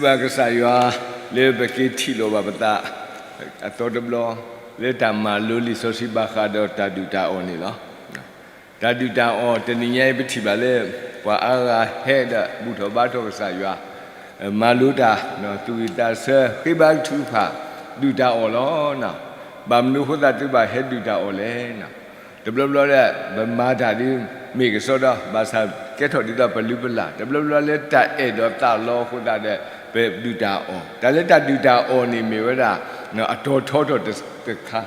ဘၣ်ကစၢ်ယွၤ လၢပက့ၤထံၣ်လိာ်ဘၣ်ပသး အသီတဘျီ လၢတၢ်မၤလိလံာ်စီဆှံဘၣ်ဃးဒီးတၢ်ဒုၣ်တၢ်အီၣ်န့ၣ်လီၤ. တၢ်ဒုၣ်တၢ်အီၣ်တနံၤညါအံၤ ပထံၣ်ဘၣ်လၢ ပှၤအါဂၤဟဲဒီးဘူၣ်ထီၣ်ဘါထီၣ်ကစၢ်ယွၤ, မၤလိတၢ်, သူၣ်ဝံၣ်သးဆၢ ဃ့ဘါထုကဖၣ် ဒုၣ်တၢ်အီၣ်လီၤ. ဘၣ်မနုၤအဃိသတး သုဘၣ်ဟဲဒုၣ်တၢ်အီၣ်လဲၣ်. တဘျီဘျီဒီး ပမၤတၢ်ဒ်မ့ၢ်ကစီဒီ ဘၣ်ဆၣ်ကဲထီၣ်ဒ်သိးပလုၢ်ပလၢ်, တဘျီဘျီလၢတၢ်အဲၣ်ဒိးသးလီအဃိသတးဒီး ပဒုၣ်တၢ်အီၣ်, တၢ်လၢတၢ်ဒုၣ်တၢ်အီၣ်န့ၣ်မ့ၢ်ဝဲဒၣ် အတီၤထီထီၣ်တခါ,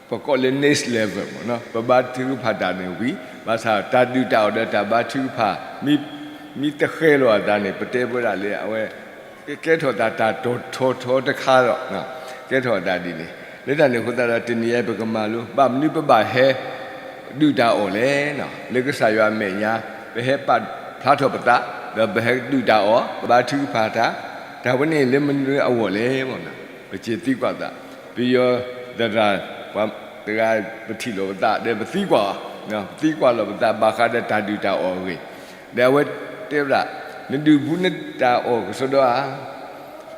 ပကိးလၢ next level မ့ၢ်နီၤ, ပဘါထုကဖၣ်တၢ်န့ၣ်ဝံၤ ဘၣ်ဆၣ်တၢ်ဒုၣ်တၢ်အီၣ်ဒီးတၢ်ဘါထုကဖၣ် မ့ၢ်တဃဲၤလီၤအသးန့ၣ် ပတဲဝဲဒၣ်လၢအဝဲ ကဲထီၣ်သးတၢ်တီၤထီထီတခါဒီး ကဲထီၣ်အသးဒ်န့ၣ်, လၢတၢ်န့ၣ်အဃိသတးဒီး တနံၤညါပကမၤလိ ဘၣ်မနုၤပဘၣ်ဟဲဒုၣ်တၢ်အီၣ်လဲၣ်. လၢကစၢ်ယွၤအမဲာ်ညါ ပဟဲပာ်ဖျါထီၣ်ပသး ဒီးပဟဲဒုၣ်တၢ်အီၣ် ပဘါထုကဖၣ်တၢ်, တၢ်ဝဲန့ၣ်လၢမနုၤအဂီၢ်လဲၣ်. ပက့ၤသံကွၢ်သး, ပယီၤသရၣ် ပှၤတဂၤ ပထံၣ်လိာ်ပသးဒီးပသံကွၢ်အီၤ, ပသံကွၢ်လိာ်ပသး ဘၣ်ဃးဒီးတၢ်ဒုၣ်တၢ်အီၣ်အဂ့ၢ်, ဒီးအဝဲတဲဝဲဒၣ် နဒုၣ်ပူၤနတၢ်အီၣ်ကစီဒီဧါ.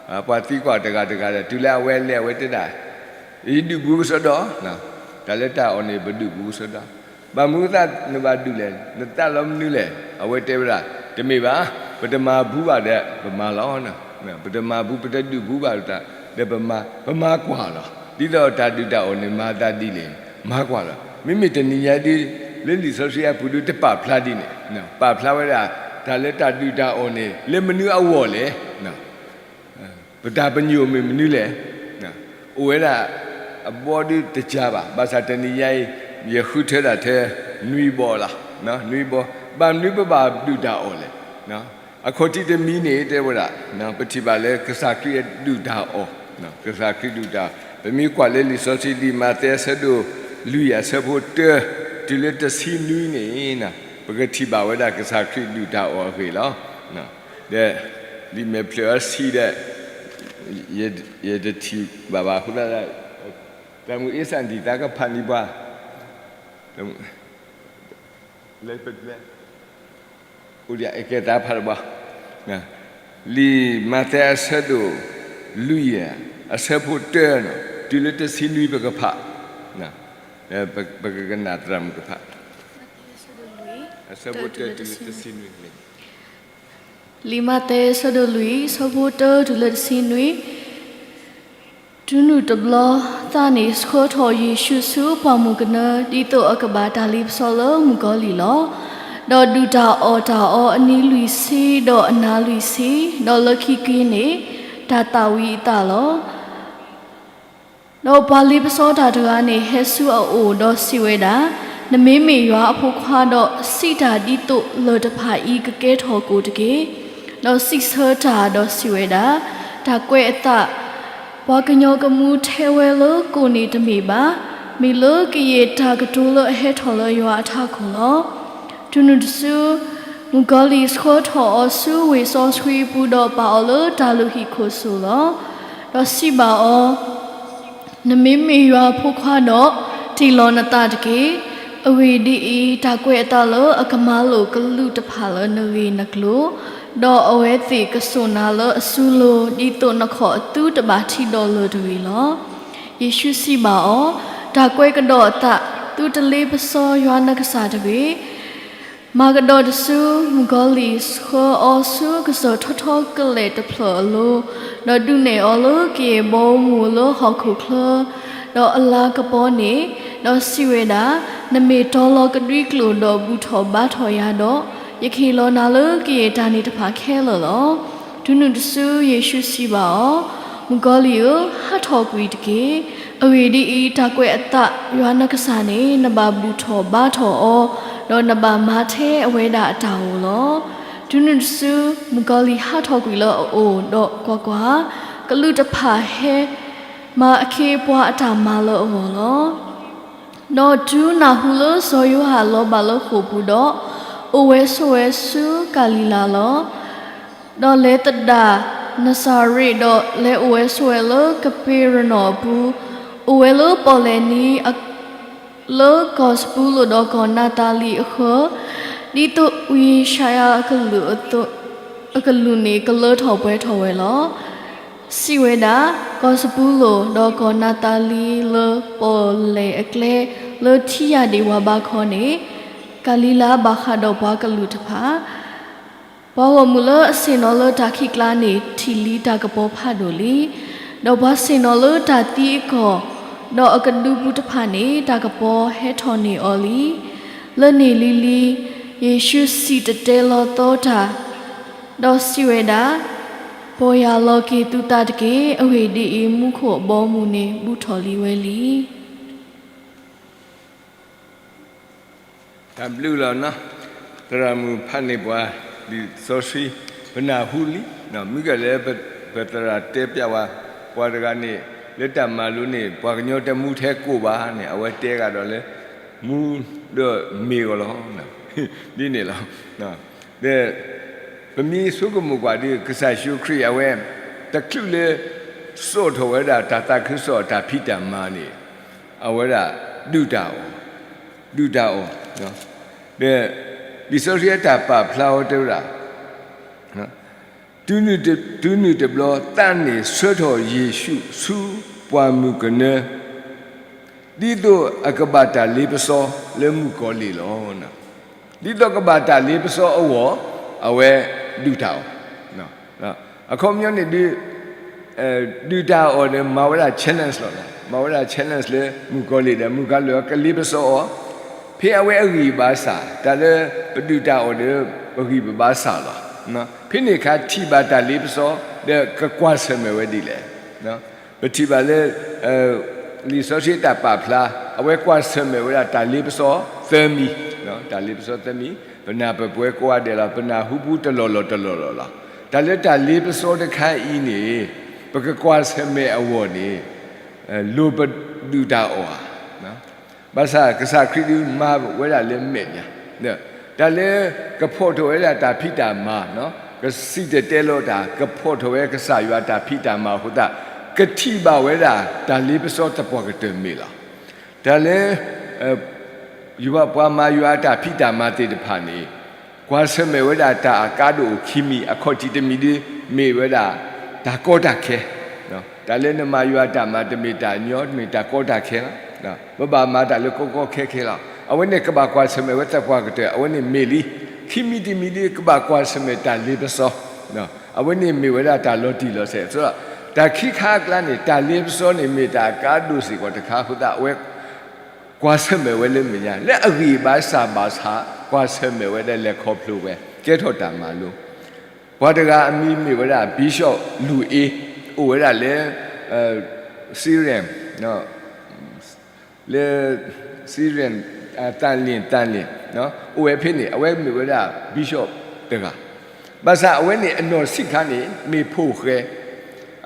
ပှၤသံကွၢ်တဂၤတဂၤဒီး တုၤလၢအဝဲလဲၤ အဝဲတဲဒၣ် ယဒုၣ်ပူၤကစီဒီ, တၢ်လၢတၢ်အီၣ်န့ၣ် ပဒုၣ်ပူၤကစီဒီ, ဘၣ်မနုၤအဃိသတးနဘၣ်ဒုၣ်လဲၣ်, နသးလီမနုၤလဲၣ်. အဝဲတဲဝဲဒၣ် တမ့ၢ်ဘၣ်, ပတမၤဘူးဘၣ်ဒီးပမၤလီၤ. ပတမၤဘူး ပတဒုၣ်ဘူးဘၣ်ဒီးပမၤ, ပမၤကွၢ်လီၤ. ဒ်သိးတၢ်ဒုၣ်တၢ်အီၣ်န့ၣ် မၤသးဒ်လဲၣ်, မၤကွၢ်လီၤ. မ့မ့ၢ်တနံၤညါဒ် လၢလံာ်စီဆှံအပူၤဒ်တၢ်ပာ်ဖျါဒ်န့ၣ်, ပာ်ဖျါဝဲဒၣ် တၢ်လၢတၢ်ဒုၣ်တၢ်အီၣ်န့ၣ် လၢမနုၤအဂီၢ်လဲၣ်. ပတၢ်ပညိၣ်မ့ၢ်မနုၤလဲၣ်. အိၣ်ဝဲဒၣ် အဘီဒုတကါဘၣ်. ဘၣ်ဆၣ်တနံၤညါအံၤ ယဃုထၢဒၣ်ထဲ နွံဘီလီၤ. နွံဘီ, ဘၣ်မနုၤပဘၣ်ဒုၣ်တၢ်အီၣ်လဲၣ်. အခီၣ်ထံးတမံၤန့ၣ် တဲဝဲဒၣ် ပထံၣ်ဘၣ်လၢကစၢ်ခရံာ်ဒုၣ်တၢ်အီၣ်, ကစၢ်ခရံာ်ဒုၣ်တၢ်အီၣ်, ပမ့ၢ်ကွၢ်လၢလံာ်စီဆှံ လံာ်မးသဲအဆၢဒိၣ်လွံၢ်အဆၢဖိတၢ တုၤလၢတဆံနွံန့ၣ် ပကထံၣ်ဘၣ်ဝဲဒၣ်ကစၢ်ခရံာ်ဒုၣ်တၢ်အီၣ်အဂ့ၢ်လီၤ. ဒီး လံာ်မဲာ်ဖျၢၣ်အဆံးဒီး ယတထံၣ်ဘၣ်ဘၣ်အဃိသတးဒီး တၢ်မုၢ်အ့စၣ်ဒံၣ်သးကဖးန့ၢ်ပှၤ လၢပလဲ အိၣ်ဒံးအကဲသးဖးတဘၣ်, လံာ်မးသဲအဆၢဒိၣ်လွံၢ် အဆၢဖိတၢ တုၤလၢတဆံနွံပကဖး, ပကကနၣ်သရၣ်မုၣ်ကဖး, အဆၢဖိတၢတုၤလၢတဆံနွံန့ၣ် လံာ်မးသဲအဆၢဒိၣ်လွံၢ် အဆၢဖိတၢတုၤလၢတဆံနွံ, တုၤနုၤတဘျီ သးန့ၣ်ဆှၢထီၣ်ယ့ၣ်ၡူးဆူပှၢ်မုၢ်ကနၢ ဒ်သိးအကဘၣ်တၢ်လ့ပစီလၢမုၣ်ကီၤလံၢ်လီၤ. ဒီးဒုၣ်တၢ်အီၣ်တၢ်အီအနံၤလွံၢ်ဆံ, ဒီးအနၤလွံၢ်ဆံ, ဒီးလၢခံက့ၤန့ၣ် တၢ်သၣ်ဝံၤအသးလီၤ. ဒီးပှၤလ့ပစီတၢ်တဂၤန့ၣ် ဟဲဆူအအိၣ်ဒီးစံးဝဲဒၣ်, နမ့မ့ၢ်ယွၤအဖိခွါဒီး စံးတၢ်ဒ်သိးလၢၢ်တဖၣ်အံၤကကဲထီၣ်ကိၣ်တက့ၢ်. ဒီးစံးဆၢတၢ်ဒီးစံးဝဲဒၣ်, တၢ်ကွဲးအသး, ပှၤကညီကမူထဲဝဲလၢကိၣ်န့ၣ်တမ့ၢ်ဘၣ်, မ့ၢ်လၢကယဲၢ်တၢ်ကတိၤလၢအဟဲထီၣ်လၢယွၤအထးခိၣ်လီၤ. တုၤနုၤတစု မုၣ်ကီၤလံၢ်ဆှၢထီၣ်အီၤဆူဝ့ၢ်စီဆှံအပူၤ ဒီးပာ်အီၤလၢတၢ်လုၢ်ဟံၣ်ခိၣ်စိၤလီၤ. ဒီးစံးဘၣ်အီၤ, နမ့မ့ၢ်ယွၤအဖိခွါဒီး, တ့ၢ်လီၤနသးတက့ၢ်. အဂ့ၢ်ဒ်အံၤ, တၢ်ကွဲးအသးလၢအကမၤလိာ်ကလူးတဖၣ်လၢနဂ့ၢ်နကျိၤ, ဒီးအဝဲသ့ၣ်ကစိာ်နၤလၢအစုလိၤ, ဒ်သိးနခီၣ်အသုတဘၣ်ထံးဒီးလၢၢ်တဂ့ၤလီၤ. ယ့ၣ်ၡူးစံးဘၣ်အီၤ, တၢ်ကွဲးကဒီးအသး, သုတလ့ပစီယွၤနကစၢ်တဂ့ၤ. မၤကဒီးတစု, မုၣ်ကီၤလံၢ်ဆှၢအီၤဆူကစၢၢ်ထီထီကလဲာ်တဖျၢၣ်အလိၤ, ဒီးဒုးနဲၣ်အီၤလၢကယဲၢ်ဘီမုၢ်လၢဟီၣ်ခိၣ်ချၢ, ဒီးအလၤကပီၤန့ၣ်, ဒီးစံးဝဲဒၣ်, နမ့ၢ်တီလီၤကဒွံကျိာ်ဒီးဘူၣ်ထီၣ်ဘါထီၣ်ယၤဒီး, ယကဟ့ၣ်လီၤနၤလၢကယဲၢ်တၢ်န့ၣ်တဖၣ်ခဲလၢာ်လီၤ. တုၤနုၤတစု ယ့ၣ်ၡူးစံးဘၣ်အီၤ, မုၣ်ကီၤလံၢ်ဧၢ, ဟးထီၣ်ကွံာ်တက့ၢ်. အဂ့ၢ်ဒ်အံၤ, တၢ်ကွဲးအသးယွၤနကစၢ်န့ၣ် နဘၣ်ဘူၣ်ထီၣ်ဘါထီၣ်အီၤ, ဒီးနဘၣ်မၤထဲအဝဲဒၣ်အတၢ်ဧိၤလီၤ. တုၤနုၤတစု မုၣ်ကီၤလံၢ်ဟးထီၣ်ကွံာ်လၢအအိၣ်, ဒီးကွၢ်ကွၢ်, ကလူးတဖၣ်ဟဲမၤအခ့အပှၤအတၢ်မၤလၢအဂီၢ်လီၤ. ဒီးတုၤနၢ်ဟူလၢစီၤယိၤဟၣ်လီၤဘၣ်လၢဃိာ်ပူၤဒီး, အိၣ်ဝဲဆိးဝဲဆူကၤလံၤလးလီၤ. ဒီးလဲၤသဒၣ်နစၤရ့း, ဒီးလဲၤအိၣ်ဝဲဆိးဝဲလၢကပ့းရနီၣ်အပူၤ, အိၣ်ဝဲလၢပီၣ်လဲၣ်နံၤ လၢကီၢ်စပူလိၣ်ဒီးကီၢ်နးသၤလံၣ်အဃၢၤ, ဒ်သိးဝံယၡါယၤအကလုၢ်အသိး, အကလူးန့ၣ်ကလၢထီၣ်ပှဲၤထီၣ်ဝဲလီၤ. စံးဝဲဒၣ်, ကီၢ်စပူၤလိၣ် ဒီးကီၢ်နးသလံ လၢပီၣ်လဲၣ်အကျဲ လၢထံယၢ်ဒံးဝးဘါခီန့ၣ်, ကၤလံၤလါဘၣ်ဃးဒီးပှၤကလုာ်တဖၣ် ပှၤဂီၢ်မုၢ်လၢအဆ့ၣ်နီၤလၢတၢ်ခံးကျါန့ၣ် ထံၣ်လံတၢ်ကပီၤဖးဒိၣ်လံ. ဒီးပှၤဆ့ၣ်နီၤလၢတၢ်သံအကီၢ် ဒီးအကဒုပူၤတဖၣ်န့ၣ် တၢ်ကပီၤဟဲထီၣ်န့ၢ်အီၤလံ. လၢန့ၣ်လံၤလံၤ ယ့ၣ်ၡူးစံၣ်တဲၤတဲလီၤသီတၢ်, ဒီးစံးဝဲဒၣ်, ပီၢ်ယၢ်လီၤက့ၤသုသးတက့ၢ်. အဂ့ၢ်ဒ်အံၤ, မူခိၣ်အဘီအမုၢ်န့ၣ် ဘူးထီၣ်လံဝဲလံ. တၢ်ဘျုးလီၤနီၤ, သရၣ်မုၣ်ဖးန့ၢ်ပှၤ လံာ်စီဆှံ, ပနၢ်ဟူလံ, မ့ၢ်ကဲလၢပသရၣ်တဲပျးဝဲ, ပှၤတဂၤန့ၣ် လၢတၢ်မၤလိန့ၣ် ပှၤကညီတမူထဲကိးဘၣ်န့ၣ် အဝဲတဲဂၤဒီးလၢ မူဒီးမ့ၢ်ဂီၤလီၤ, ဒ်န့ၣ်လီၤ. ပမ့ၢ်ဆိကမိၣ်ကွၢ်ဒီး ကစၢ်ယ့ၣ်ၡူးခရံာ်အဝဲ တချုးလၢ စိာ်ထီၣ်ဝဲဒၣ်တၢ်သးခုကစီၣ်အတၢ်ဖံးတၢ်မၤန့ၣ် အဝဲဒၣ်ဒုၣ်တၢ်အီၣ်, ဒုၣ်တၢ်အီၣ်, ဒီး လံာ်စီဆှံအတၢ်ပာ်ဖျါဝဲတဲဝဲဒၣ်, တုၤနုၤတဘျီ သးန့ၣ်ဆှၢထီၣ်ယ့ၣ်ၡူးဆူပှၢ်မုၢ်ကနၢ, ဒ်သိးအကဘၣ်တၢ်လ့ပစီလၢမုၣ်ကီၤလံၢ်လီၤ. ဒ်သိးကဘၣ်တၢ်လ့ပစီအဂီၢ် အဝဲဒုၣ်တၢ်အီၣ်, အခီပညီန့ၣ်ဒုး ဒုၣ်တၢ်အီၣ်ဒီး မၤဝဲဒၣ် challenge လီၤ, မၤဝဲဒၣ် challenge လၢမုၣ်ကီၤလံၢ်ဒီး မုၣ်ကီၤလံၢ်အကလ့ပစီအီၤ, ဖဲအဝဲအဂံၢ်ဘါစၢ် တၢ်လၢပဒုၣ်တၢ်အီၣ်ဒီး ပဂံၢ်ပဘါစၢ်လီၤ. ဖဲန့ၣ်အခါထံၣ်ဘၣ်တၢ်လ့ပစီ ဒီးကကွၢ်ဆၢၣ်မဲာ်ဝဲဒ်လဲၣ်. ပထံၣ်ဘၣ်လၢ လံာ်စီဆှံတၢ်ပာ်ဖျါ အဝဲကွၢ်ဆၢၣ်မဲာ်ဝဲဒၣ်တၢ်လ့ပစီသၢမံၤ, တၢ်လ့ပစီသၢမံၤ, ပနၢ်ပၢၢ်ပဝဲကိးဂၤဒဲးလီၤ, ပနၢ်ဟူပူၤတလီၢ်လီၢ်တလီၢ်လီၢ်လီၤ. တၢ်လၢတၢ်လ့ပစီတခါအံၤန့ၣ် ပကကွၢ်ဆၢၣ်မဲာ်အဂီၢ်န့ၣ် လိၣ်ပဒုၣ်တၢ်အီၣ်ဧါ. ဘၣ်ဆၣ်ကစၢ်ခရံာ်ဒုးမၤဝဲဒၣ်လၢမဲာ်ညါ, တၢ်လၢကဖီၣ်ထီၣ်ဝဲဒၣ်တၢ်ဖံးတၢ်မၤ, ကစံၣ်တဲၤတဲလီၤတၢ် ကဖီၣ်ထီၣ်ဝဲကစၢ်ယွၤတၢ်ဖံးတၢ်မၤအဃိသတး ကထံၣ်ဘၣ်ဝဲဒၣ်တၢ်လ့ပစီသပှၢ်ကတၢၢ်မ့ၢ်လီၤ. တၢ်လၢ ယွၤပှၤမၤယွၤအတၢ်ဖံးတၢ်မၤသ့ၣ်တဖၣ်န့ၣ် ကွၢ်ဆၢၣ်မဲာ်ဝဲဒၣ်တၢ်အကါဒိၣ်အိၣ်ခံမံၤ, အခီၣ်ထံးတမံၤဒ် မ့ၢ်ဝဲဒၣ် တၢ်ကီတၢ်ခဲ, တၢ်လၢနမၤယွၤအတၢ်မၤတမ့ၢ်တၢ်ညီ တမ့ၢ်တၢ်ကီတၢ်ခဲလီၤ. ပဘၣ်မၤတၢ်လၢကီကီခဲခဲလီၤ. အဝဲန့ၣ်ကဘၣ်ကွၢ်ဆၢၣ်မဲာ်ဝဲသပှၢ်ကတၢၢ် အဝဲန့ၣ်မ့ၢ်လံ. ခံမံၤတမံၤဒ်ကဘၣ်ကွၢ်ဆၢၣ်မဲာ်တၢ်လ့ပစီ, အဝဲန့ၣ်မ့ၢ်ဝဲဒၣ်တၢ်လီၤတံၢ်လီၤဆဲး. တၢ်ခံခါအကျါန့ၣ် တၢ်လ့ပစီန့ၣ်မ့ၢ်တၢ်အကါဒိၣ်စ့ၢ်ကီးတခါအဃိသတး အဝဲ ကွၢ်ဆၢၣ်မဲာ်ဝဲလၢမဲာ်ညါ လၢအဂံၢ်ဘါစၢ်ဘၣ်ဆၣ် ကွၢ်ဆၢၣ်မဲာ်ဝဲဒၣ်လဲၤခီဖျိဝဲ ကဲထီၣ်တၢ်မၤလိ. ပှၤတဂၤအမံၤမ့ၢ်ဝဲဒၣ် Bishop လူၢ်အ့ အိၣ်ဝဲဒၣ်လၢ Syrian လၢ Syrian သၣ်လ့ၣ် သၣ်လ့ၣ် အိၣ်ဝဲဖဲန့ၣ် အဝဲမ့ၢ်ဝဲဒၣ် Bishop တဂၤ, ဘၣ်ဆၣ်အဝဲန့ၣ်အနီၢ်ဆံးခါန့ၣ် မ့ၢ်ဖိၣ်ဃဲ,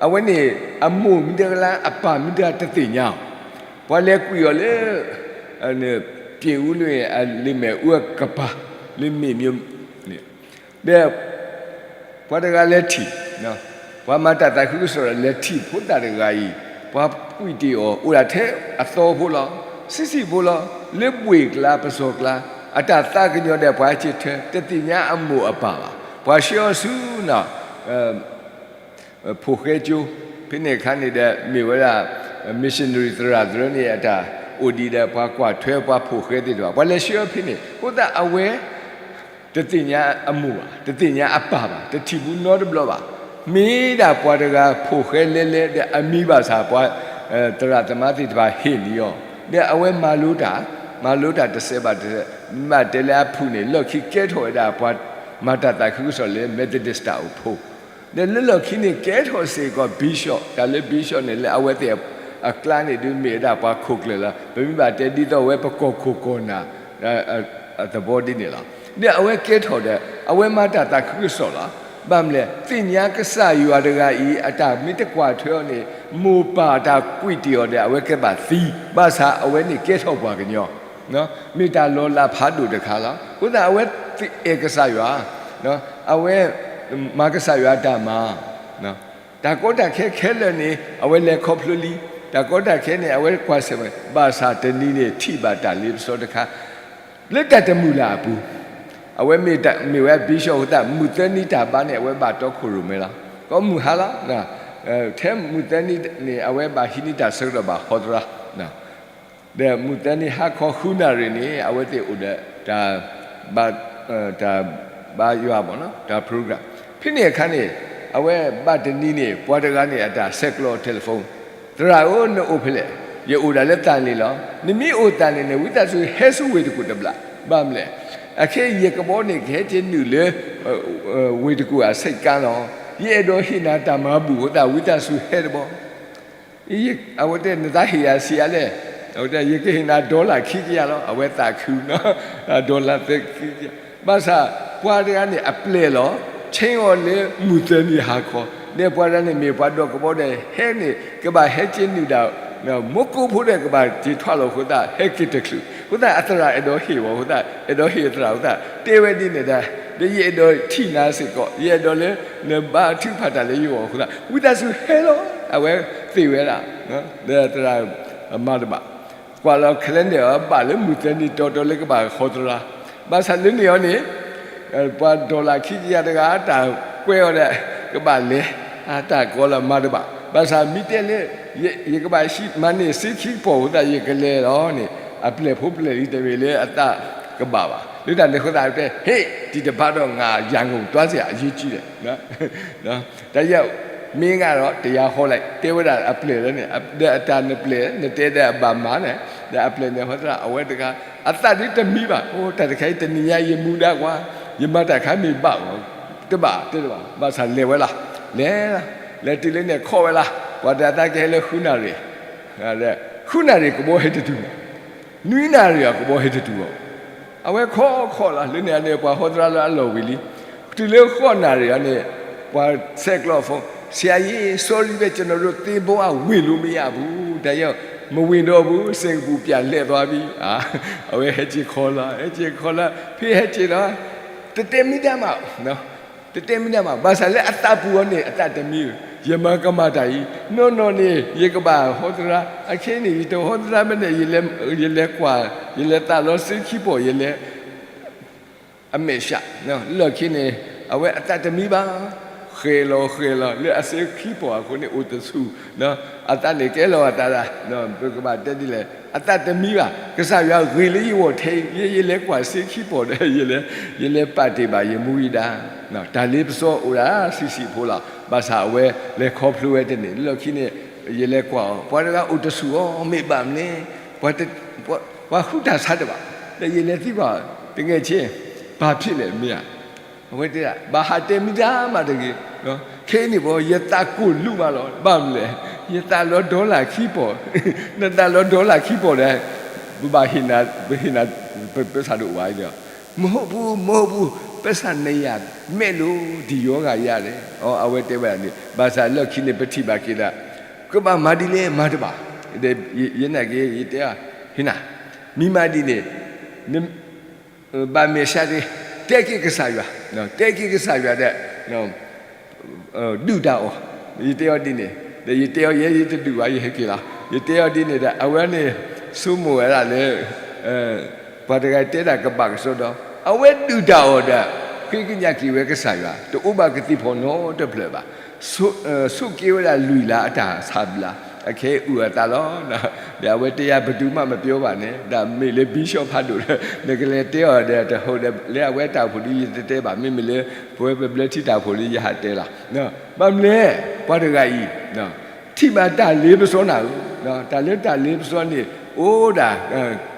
အဝဲန့ၣ် အမိၢ်မ့ၢ်တဂၤလၢ အပၢ်မ့ၢ်တဂၤတသ့ၣ်ညါအီၤ, ပှၤလဲၤကွံာ်အီၤလၢ ပြင်ဦးလွင် အလံာ်မဲာ်အူအကပၤ လၢမ့ၢ်မ့ၢ် ဒီး ပှၤတဂၤလဲၤထံၣ်, ပှၤမၤတၢ်သးခုကစီၣ်ဒီးလဲၤထံၣ်ဖိသၣ်တဂၤအံၤ, ပှၤကွံာ်တ့ၢ်အီၤ အိၣ်ဒၣ်ထဲအသီဖိလီၤ, ဆံးဆံးဖိလီၤ, လၢဘှ့ၣ်ကျါ ပစီၤကျါ, အတၢ်သးကညီၤဒီးပှၤဟဲဆၢထၢၣ် တသ့ၣ်ညါအမိၢ်အပၢ်ဘၣ်, ပှၤဆှၢအီၤဆူ ဖိၣ်ဃဲကၠိ, ဖဲန့ၣ်အခါန့ၣ်ဒီး မ့ၢ်ဝဲဒၣ် missionary သရၣ်သရၢန့ၣ် အတၢ်အိၣ်ဒံးဒီး ပှၤကွၢ်ထွဲပှၤဖိၣ်ဃဲသ့ၣ်တဖၣ် ပှၤလဲၤဆှၢအီၤဖဲန့ၣ် အဃိသတးအဝဲ တသ့ၣ်ညါအမိၢ်ဘၣ်, တသ့ၣ်ညါအပၢ်ဘၣ်, တထံၣ်ဘူးနီတဘျီဘၣ်, မ့ၢ်ဒၣ်ပှၤတဂၤဖိၣ်ဃဲလဲလဲ ဒီးအမံၤဘၣ်ဆၣ် ပှၤသရၣ်သမါသ့ၣ်တဖၣ်ဟ့ၣ်န့ၢ်အီၤ, ဒီးအဝဲမၤလိတၢ်, မၤလိတၢ်တစဲးဘၣ်တစဲး, မ့ၢ်တဲလၢအဖုၣ်န့ၣ် လီၢ်ခံကဲထီၣ်ဝဲဒၣ်ပှၤမၤတၢ်သးခုကစီၣ်လၢ Methodist တၢ်အိၣ်ဖှိၣ် ဒီးလၢလီၢ်ခံန့ၣ် ကဲထီၣ်စ့ၢ်ကီး bishop, တၢ်လၢ bishop န့ၣ် လၢအဝဲသ့ၣ်အကျါန့ၣ်ဒုး မ့ၢ်ဝဲဒၣ်ပှၤခိၣ်ကျၢၢ်လီၤ. ပမ့ၢ်ဘၣ်တဲဒ်သိးဝဲပကီၢ်ခိၣ်ကီၢ်နၢ် သဘီဒ်န့ၣ်လီၤ. ဒီးအဝဲကဲထီၣ်ဒီး အဝဲမၤတၢ်သးခုကစီၣ်လီၤ. ဘၣ်မနုၤလဲၣ်, သ့ၣ်ညါကစၢ်ယွၤတဂၤအံၤ အတၢ်မ့ၢ်တကွၢ်ထွဲအီၤန့ၣ် မိၢ်ပၢ်တၢ်ကွံာ်တ့ၢ်အီၤဒီး အဝဲကဘၣ်သံ, ဘၣ်ဆၣ်အဝဲန့ၣ်ကဲထီၣ်ပှၤကညီ မ့ၢ်တၢ်လီၤလးဖးဒိၣ်တခါလီၤ. အဃိသတး အဝဲအဲၣ်ကစၢ်ယွၤ, အဝဲမၤကစၢ်ယွၤအတၢ်မၤ, တၢ်ကီတၢ်ခဲခဲလၢာ်န့ၣ် အဝဲလဲၤခီဖျိလံ, တၢ်ကီတၢ်ခဲန့ၣ် အဝဲကွၢ်ဆၢၣ်မဲာ်, ဘၣ်ဆၣ်တနံၤန့ၣ် ထံၣ်ဘၣ်တၢ်လ့ပစီတခါ လၢတၢ်တမုာ်လၢ်အပူၤ, အဝဲမ့ၢ်တၢ်မ့ၢ်ဝဲ bishop အဃိသတး မုၢ်သၢနံၤတၢ်ဘါန့ၣ် အဝဲဘၣ်တီခိၣ်ရိၣ်မဲလီၤ. ကိးမုၢ်ဟါလီၤ. ထဲမုၢ်သၢနံၤန့ၣ် အဝဲဘၣ်ဟံးန့ၢ်တၢ်ဆၢကတီၢ်ဘၣ်ဟီသရၣ် ဒီးမုၢ်သၢနံၤဟါခီဃုနၣ်ရံၣ်န့ၣ် အဝဲသ့ၣ်အိၣ်ဒီး တၢ်ဘါယွၤဘၣ်နီၤ တၢ် program. ဖဲန့ၣ်အခါန့ၣ် အဝဲဘၣ်တနံၤန့ၣ် ပှၤတဂၤန့ၣ် အတၢ်ဆဲးကျိး telephone, သရၣ်ဧၢ နအိၣ်ဖဲလဲၣ်, ယအိၣ်ဒၣ်လၢသးလ့ၤလီၤ. နမ့ၢ်အိၣ်သးလ့ၤန့ၣ် ဝံသးစူၤဟဲဆူဝ့ၢ်တကူၣ်တဘျီ, ဘၣ်မနုၤလဲၣ်, အခဲအံၤယကဘီန့ၣ် ကဟဲက့ၤနုာ်လၢ ဝ့ၢ်တကူၣ်အဆိပ်ကမ်းလီၤ. ယအဲၣ်ဒိးဟ့ၣ်နၤတၢ်မၤဘူၣ်အဃိသတး ဝံသးစူၤဟဲတဘျီ အဝဲတဲ နသးဟ့ၣ်ယၤဆံးအါလဲၣ်. အဝဲတဲ ယကဟ့ၣ်နၤ dollar ခံကယၤလီၤ. အဝဲသးခုနီၤ, dollar သၢခံကယၤ. ဘၣ်ဆၣ် ပှၤတဂၤန့ၣ်အပျဲၢ်လီၤ, ဆ့အီၤလၢမုၢ်သၢနံၤဟါခီ, ဒီးပှၤတဂၤန့ၣ်မ့ၢ်ပှၤဒီးကဘီဒီး ဟဲန့ၣ် ကဘၣ်ဟဲက့ၤနုာ်ဒၣ် မူကိးဖိဒီး ကဘၣ်က့ၤထွဲလီၤအဃိသတး ဟဲက့ၤတချုးအဃိသတး အသရၣ်အဲၣ်ဒိးဟ့ၣ်ဝဲအဃိသတး အဲၣ်ဒိးဟ့ၣ်အသရၣ်အဃိသတး တဲဝဲဒ်န့ၣ်ဒီး ဒီးယအဲၣ်ဒိးထံၣ်နၤစ့ၢ်ကီး, ယအဲၣ်ဒိးလၢ နဘါထုကဖၣ်တၢ်လၢယဂီၢ်အဃိသတး ဝံသးစူၤဟဲလီၤ. အဝဲသ့ၣ်ဝဲဒၣ် ဒီးသရၣ်မၤတဘၣ်, ကွၢ်လီၤ calendar အီၤ ဘၣ်လၢမုၢ်သၢနံၤတီတီလၢကဘၣ်ဟီသရၣ်, ဘၣ်ဆၣ်လၢန့ၣ်အီၤန့ၣ် ပှၤ dollar ခံကယၤတဂၤ တၢ်ကွဲးအီၤဒီး ကဘၣ်လဲၤ, တၢ်ကီလီၤမၤတဘၣ်, ဘၣ်ဆၣ်မ့ၢ်တဲလၢ ယကဘၣ်မၤန့ၢ်စ့ခံကပီၤအဃိသတး ယကလဲၤလီၤန့ၣ် အပျဲၢ်ဖိပျဲၢ်လံၤတမ့ၢ်လၢအသးကဘၣ်ဘၣ်. လၢတၢ်န့ၣ်အဃိသတး တဲ ဟ့ၣ် ဒီတပတ်တော့ ငါရန်ကုန်သွားစရာအရေးကြီးတယ် တၢ်ယဲ မ့ၢ်ငါဒီး တယၤဟီလဲၣ် တဲဝဲဒၣ်အပျဲၢ်လၢန့ၣ် ဒီးအတၢ်နပျဲၢ် နတဲဒီးအဘၣ်မၤန့ၣ် ဒီးအပျဲၢ်န့ၣ်ဟီသရၣ် အဝဲတဂၤ အသးဒ်တမံဘၣ်, အိ တၢ်တခါအံၤတနံၤညါယမူဒါကွၢ်, ယမၤတၢ်ခါမ့ၢ်ဘၣ်အီၤ, တဘၣ်တဲတဘၣ်, ဘၣ်ဆၣ်လဲၤဝဲလီၤ, လဲၤလီၤ, လဲၤတုၤလၢန့ၣ်ခိးဝဲလီၤ, ပှၤတဂၤသးကဟဲလၢဃုနၣ်ရံၣ်, ဃုနၣ်ရံၣ်ကဘီဟဲတတုၤဘၣ်, နွံနၣ်ရံၣ်အကဘီဟဲတတုၤဘၣ်, အဝဲခိးခိးလီၤ လၢန့ၣ်န့ၣ် ပှၤဟီသရၣ်လၢအလီၢ်ဝံၤလံ, တုၤလၢဃုနၣ်ရံၣ်အန့ၣ် ပှၤဆဲးကျိးဖိ, ဆရာကြီး sorry ပဲ ကျွန်တော်တို့သင်္ဘောကဝေလို့မရဘူး, ဒါကြောင့် မဝင်တော့ဘူး စင်္ကာပူပြန်လှည့်သွားပြီ, အဝဲဟဲက့ၤခိးလီၤ ဟဲက့ၤခိးလီၤ ဖဲဟဲက့ၤလီၤ, တတဲမံတၢ်မး တတဲမံတၢ်မး ဘၣ်ဆၣ်လၢအသးပူၤအီၤန့ၣ် အသးတမံ, ယမၤကမၣ်တၢ်အံၤ နီၢ်နီၢ်န့ၣ် ယကဘၣ်ဟီသရၣ်, အခဲအံၤန့ၣ် ယတဟီသရၣ်ဘၣ်န့ၣ် ယလဲၤကွၢ်, ယလဲၤသးလီၤစ့ခံပီၤ ယလဲၤ အမဲာ်ဆှး, လၢခံန့ၣ် အဝဲအသးတမံဘၣ်, ဃဲၤလီၤဃဲၤလီၤ လၢအစ့ခံပီၤအဃိန့ၣ် အိၣ်တဆူၣ်, အသးန့ၣ်ကဲလီၤအသးဒၣ်, ပကဘၣ်တဲဒ်လဲၣ် အသးတမံဘၣ်, ကစၢ်ယွၤဂ့ၤလၢယဂီၢ်ထဲအံၤ ယလဲၤကွၢ်စ့ခံပီၤဒီး ယလဲၤပာ်တ့ၢ်ဘၣ်ယမူယဒါ, တၢ်လ့ပစီအိၣ်ဒၣ်ဆံးဆံးဖိလီၤ, ဘၣ်ဆၣ်အဝဲလဲၤခီဖျိဝဲတန့ၢ် လၢခံန့ၣ် ယလဲၤကွၢ်အီၤ ပှၤတဂၤအိၣ်တဆူၣ်အီၤ မ့ၢ်ဘၣ်မနုၤလဲၣ်, ပှၤဃုတၢ်ဆါတဘၣ်, ဒီးယလဲၤသံကွၢ် တဂဲၤဆ့ ဘာဖြစ်လဲ မ့ၢ်ဧါ, အဝဲတဲဒၣ် ဘၣ်ဟးတဲမံတၢ်မးတဂ့ၤ, ခဲအံၤန့ၣ်ဘီ ယသးကိၢ်လူးမးလီၤ ဘၣ်မနုၤလဲၣ်, ယသးလီၤ dollar ခံပီၤ, နသးလီၤ dollar ခံပီၤဒီး ပဘၣ်ဟ့ၣ်နၤ, ပဟ့ၣ်နၤ, ပစၢ်ဒိၣ်ဝါအံၤဒီး, မဟုတ်ဘူး မဟုတ်ဘူး ပိုက်ဆံနှစ်ရာ မဲ့လို့ ဒီရောဂါရတယ်, အဝဲတဲဝဲဒၣ်န့ၣ် ဘၣ်ဆၣ်လၢခံန့ၣ် ပထံၣ်ဘၣ်က့ၤဒၣ် ကဘၣ်မၤဒ်လဲၣ်မၤတဘၣ်, ယနာ်က့ၤ ယတဲအီၤ ဟ့ၣ်နၤ, မ့ၢ်မၤဒ်န့ၣ် ဘၣ်မဲာ်ဆှးတဂ့ၤ, တဲက့ၤကစၢ်ယွၤ, တဲက့ၤကစၢ်ယွၤဒီး ဒုၣ်တၢ်အီၣ်, ယတဲအီၤဒ်န့ၣ်, ဒီးယတဲအီၤ ယဲယတဒုၣ်ဘၣ် ယဟဲက့ၤလီၤ, ယတဲအီၤဒ်န့ၣ်ဒီး အဝဲန့ၣ် ဆိကမိၣ်ဝဲဒၣ်လၢ ပှၤတဂၤတဲတၢ်ကဘၣ်ကစီဒီ, အဝဲဒုၣ်တၢ်အီၣ်ဒီး ဃ့ကညးက့ၤဝဲကစၢ်ယွၤ တအိၣ်ဘၣ်ကသံၣ်ဖီနီတဖျၢၣ်ဘၣ်, ဆိၣ်က့ၤဝဲဒၣ်လွံၢ်လါအတၢ်ဆါဘျါ, အခဲအံၤအုၣ်အသးလီၤ, ဒီးအဝဲတဲယၤ ဘယ်သူမှမပြောပါနဲ့, ဒီးမ့ၢ်လၢ bishop ဖးဒိၣ်ဒီး နကလဲၤတဲအီၤဒီး တဟိးဒီး လၢအဝဲတၢ်အိၣ်ဖှိၣ်ဒီး ယတတဲဘၣ်, မ့မ့ၢ်လၢ ပဝဲပဘျၢထံတၢ်အိၣ်ဖှိၣ်ဒီး ယဟးတဲလီၤ, ဘၣ်မနုၤလဲၣ်, ပှၤတဂၤအံၤ ထံၣ်ဘၣ်တၢ်လ့ပစီနၤဧၢ, တၢ်လၢတၢ်လ့ပစီန့ၣ် အိၣ်ဒၣ်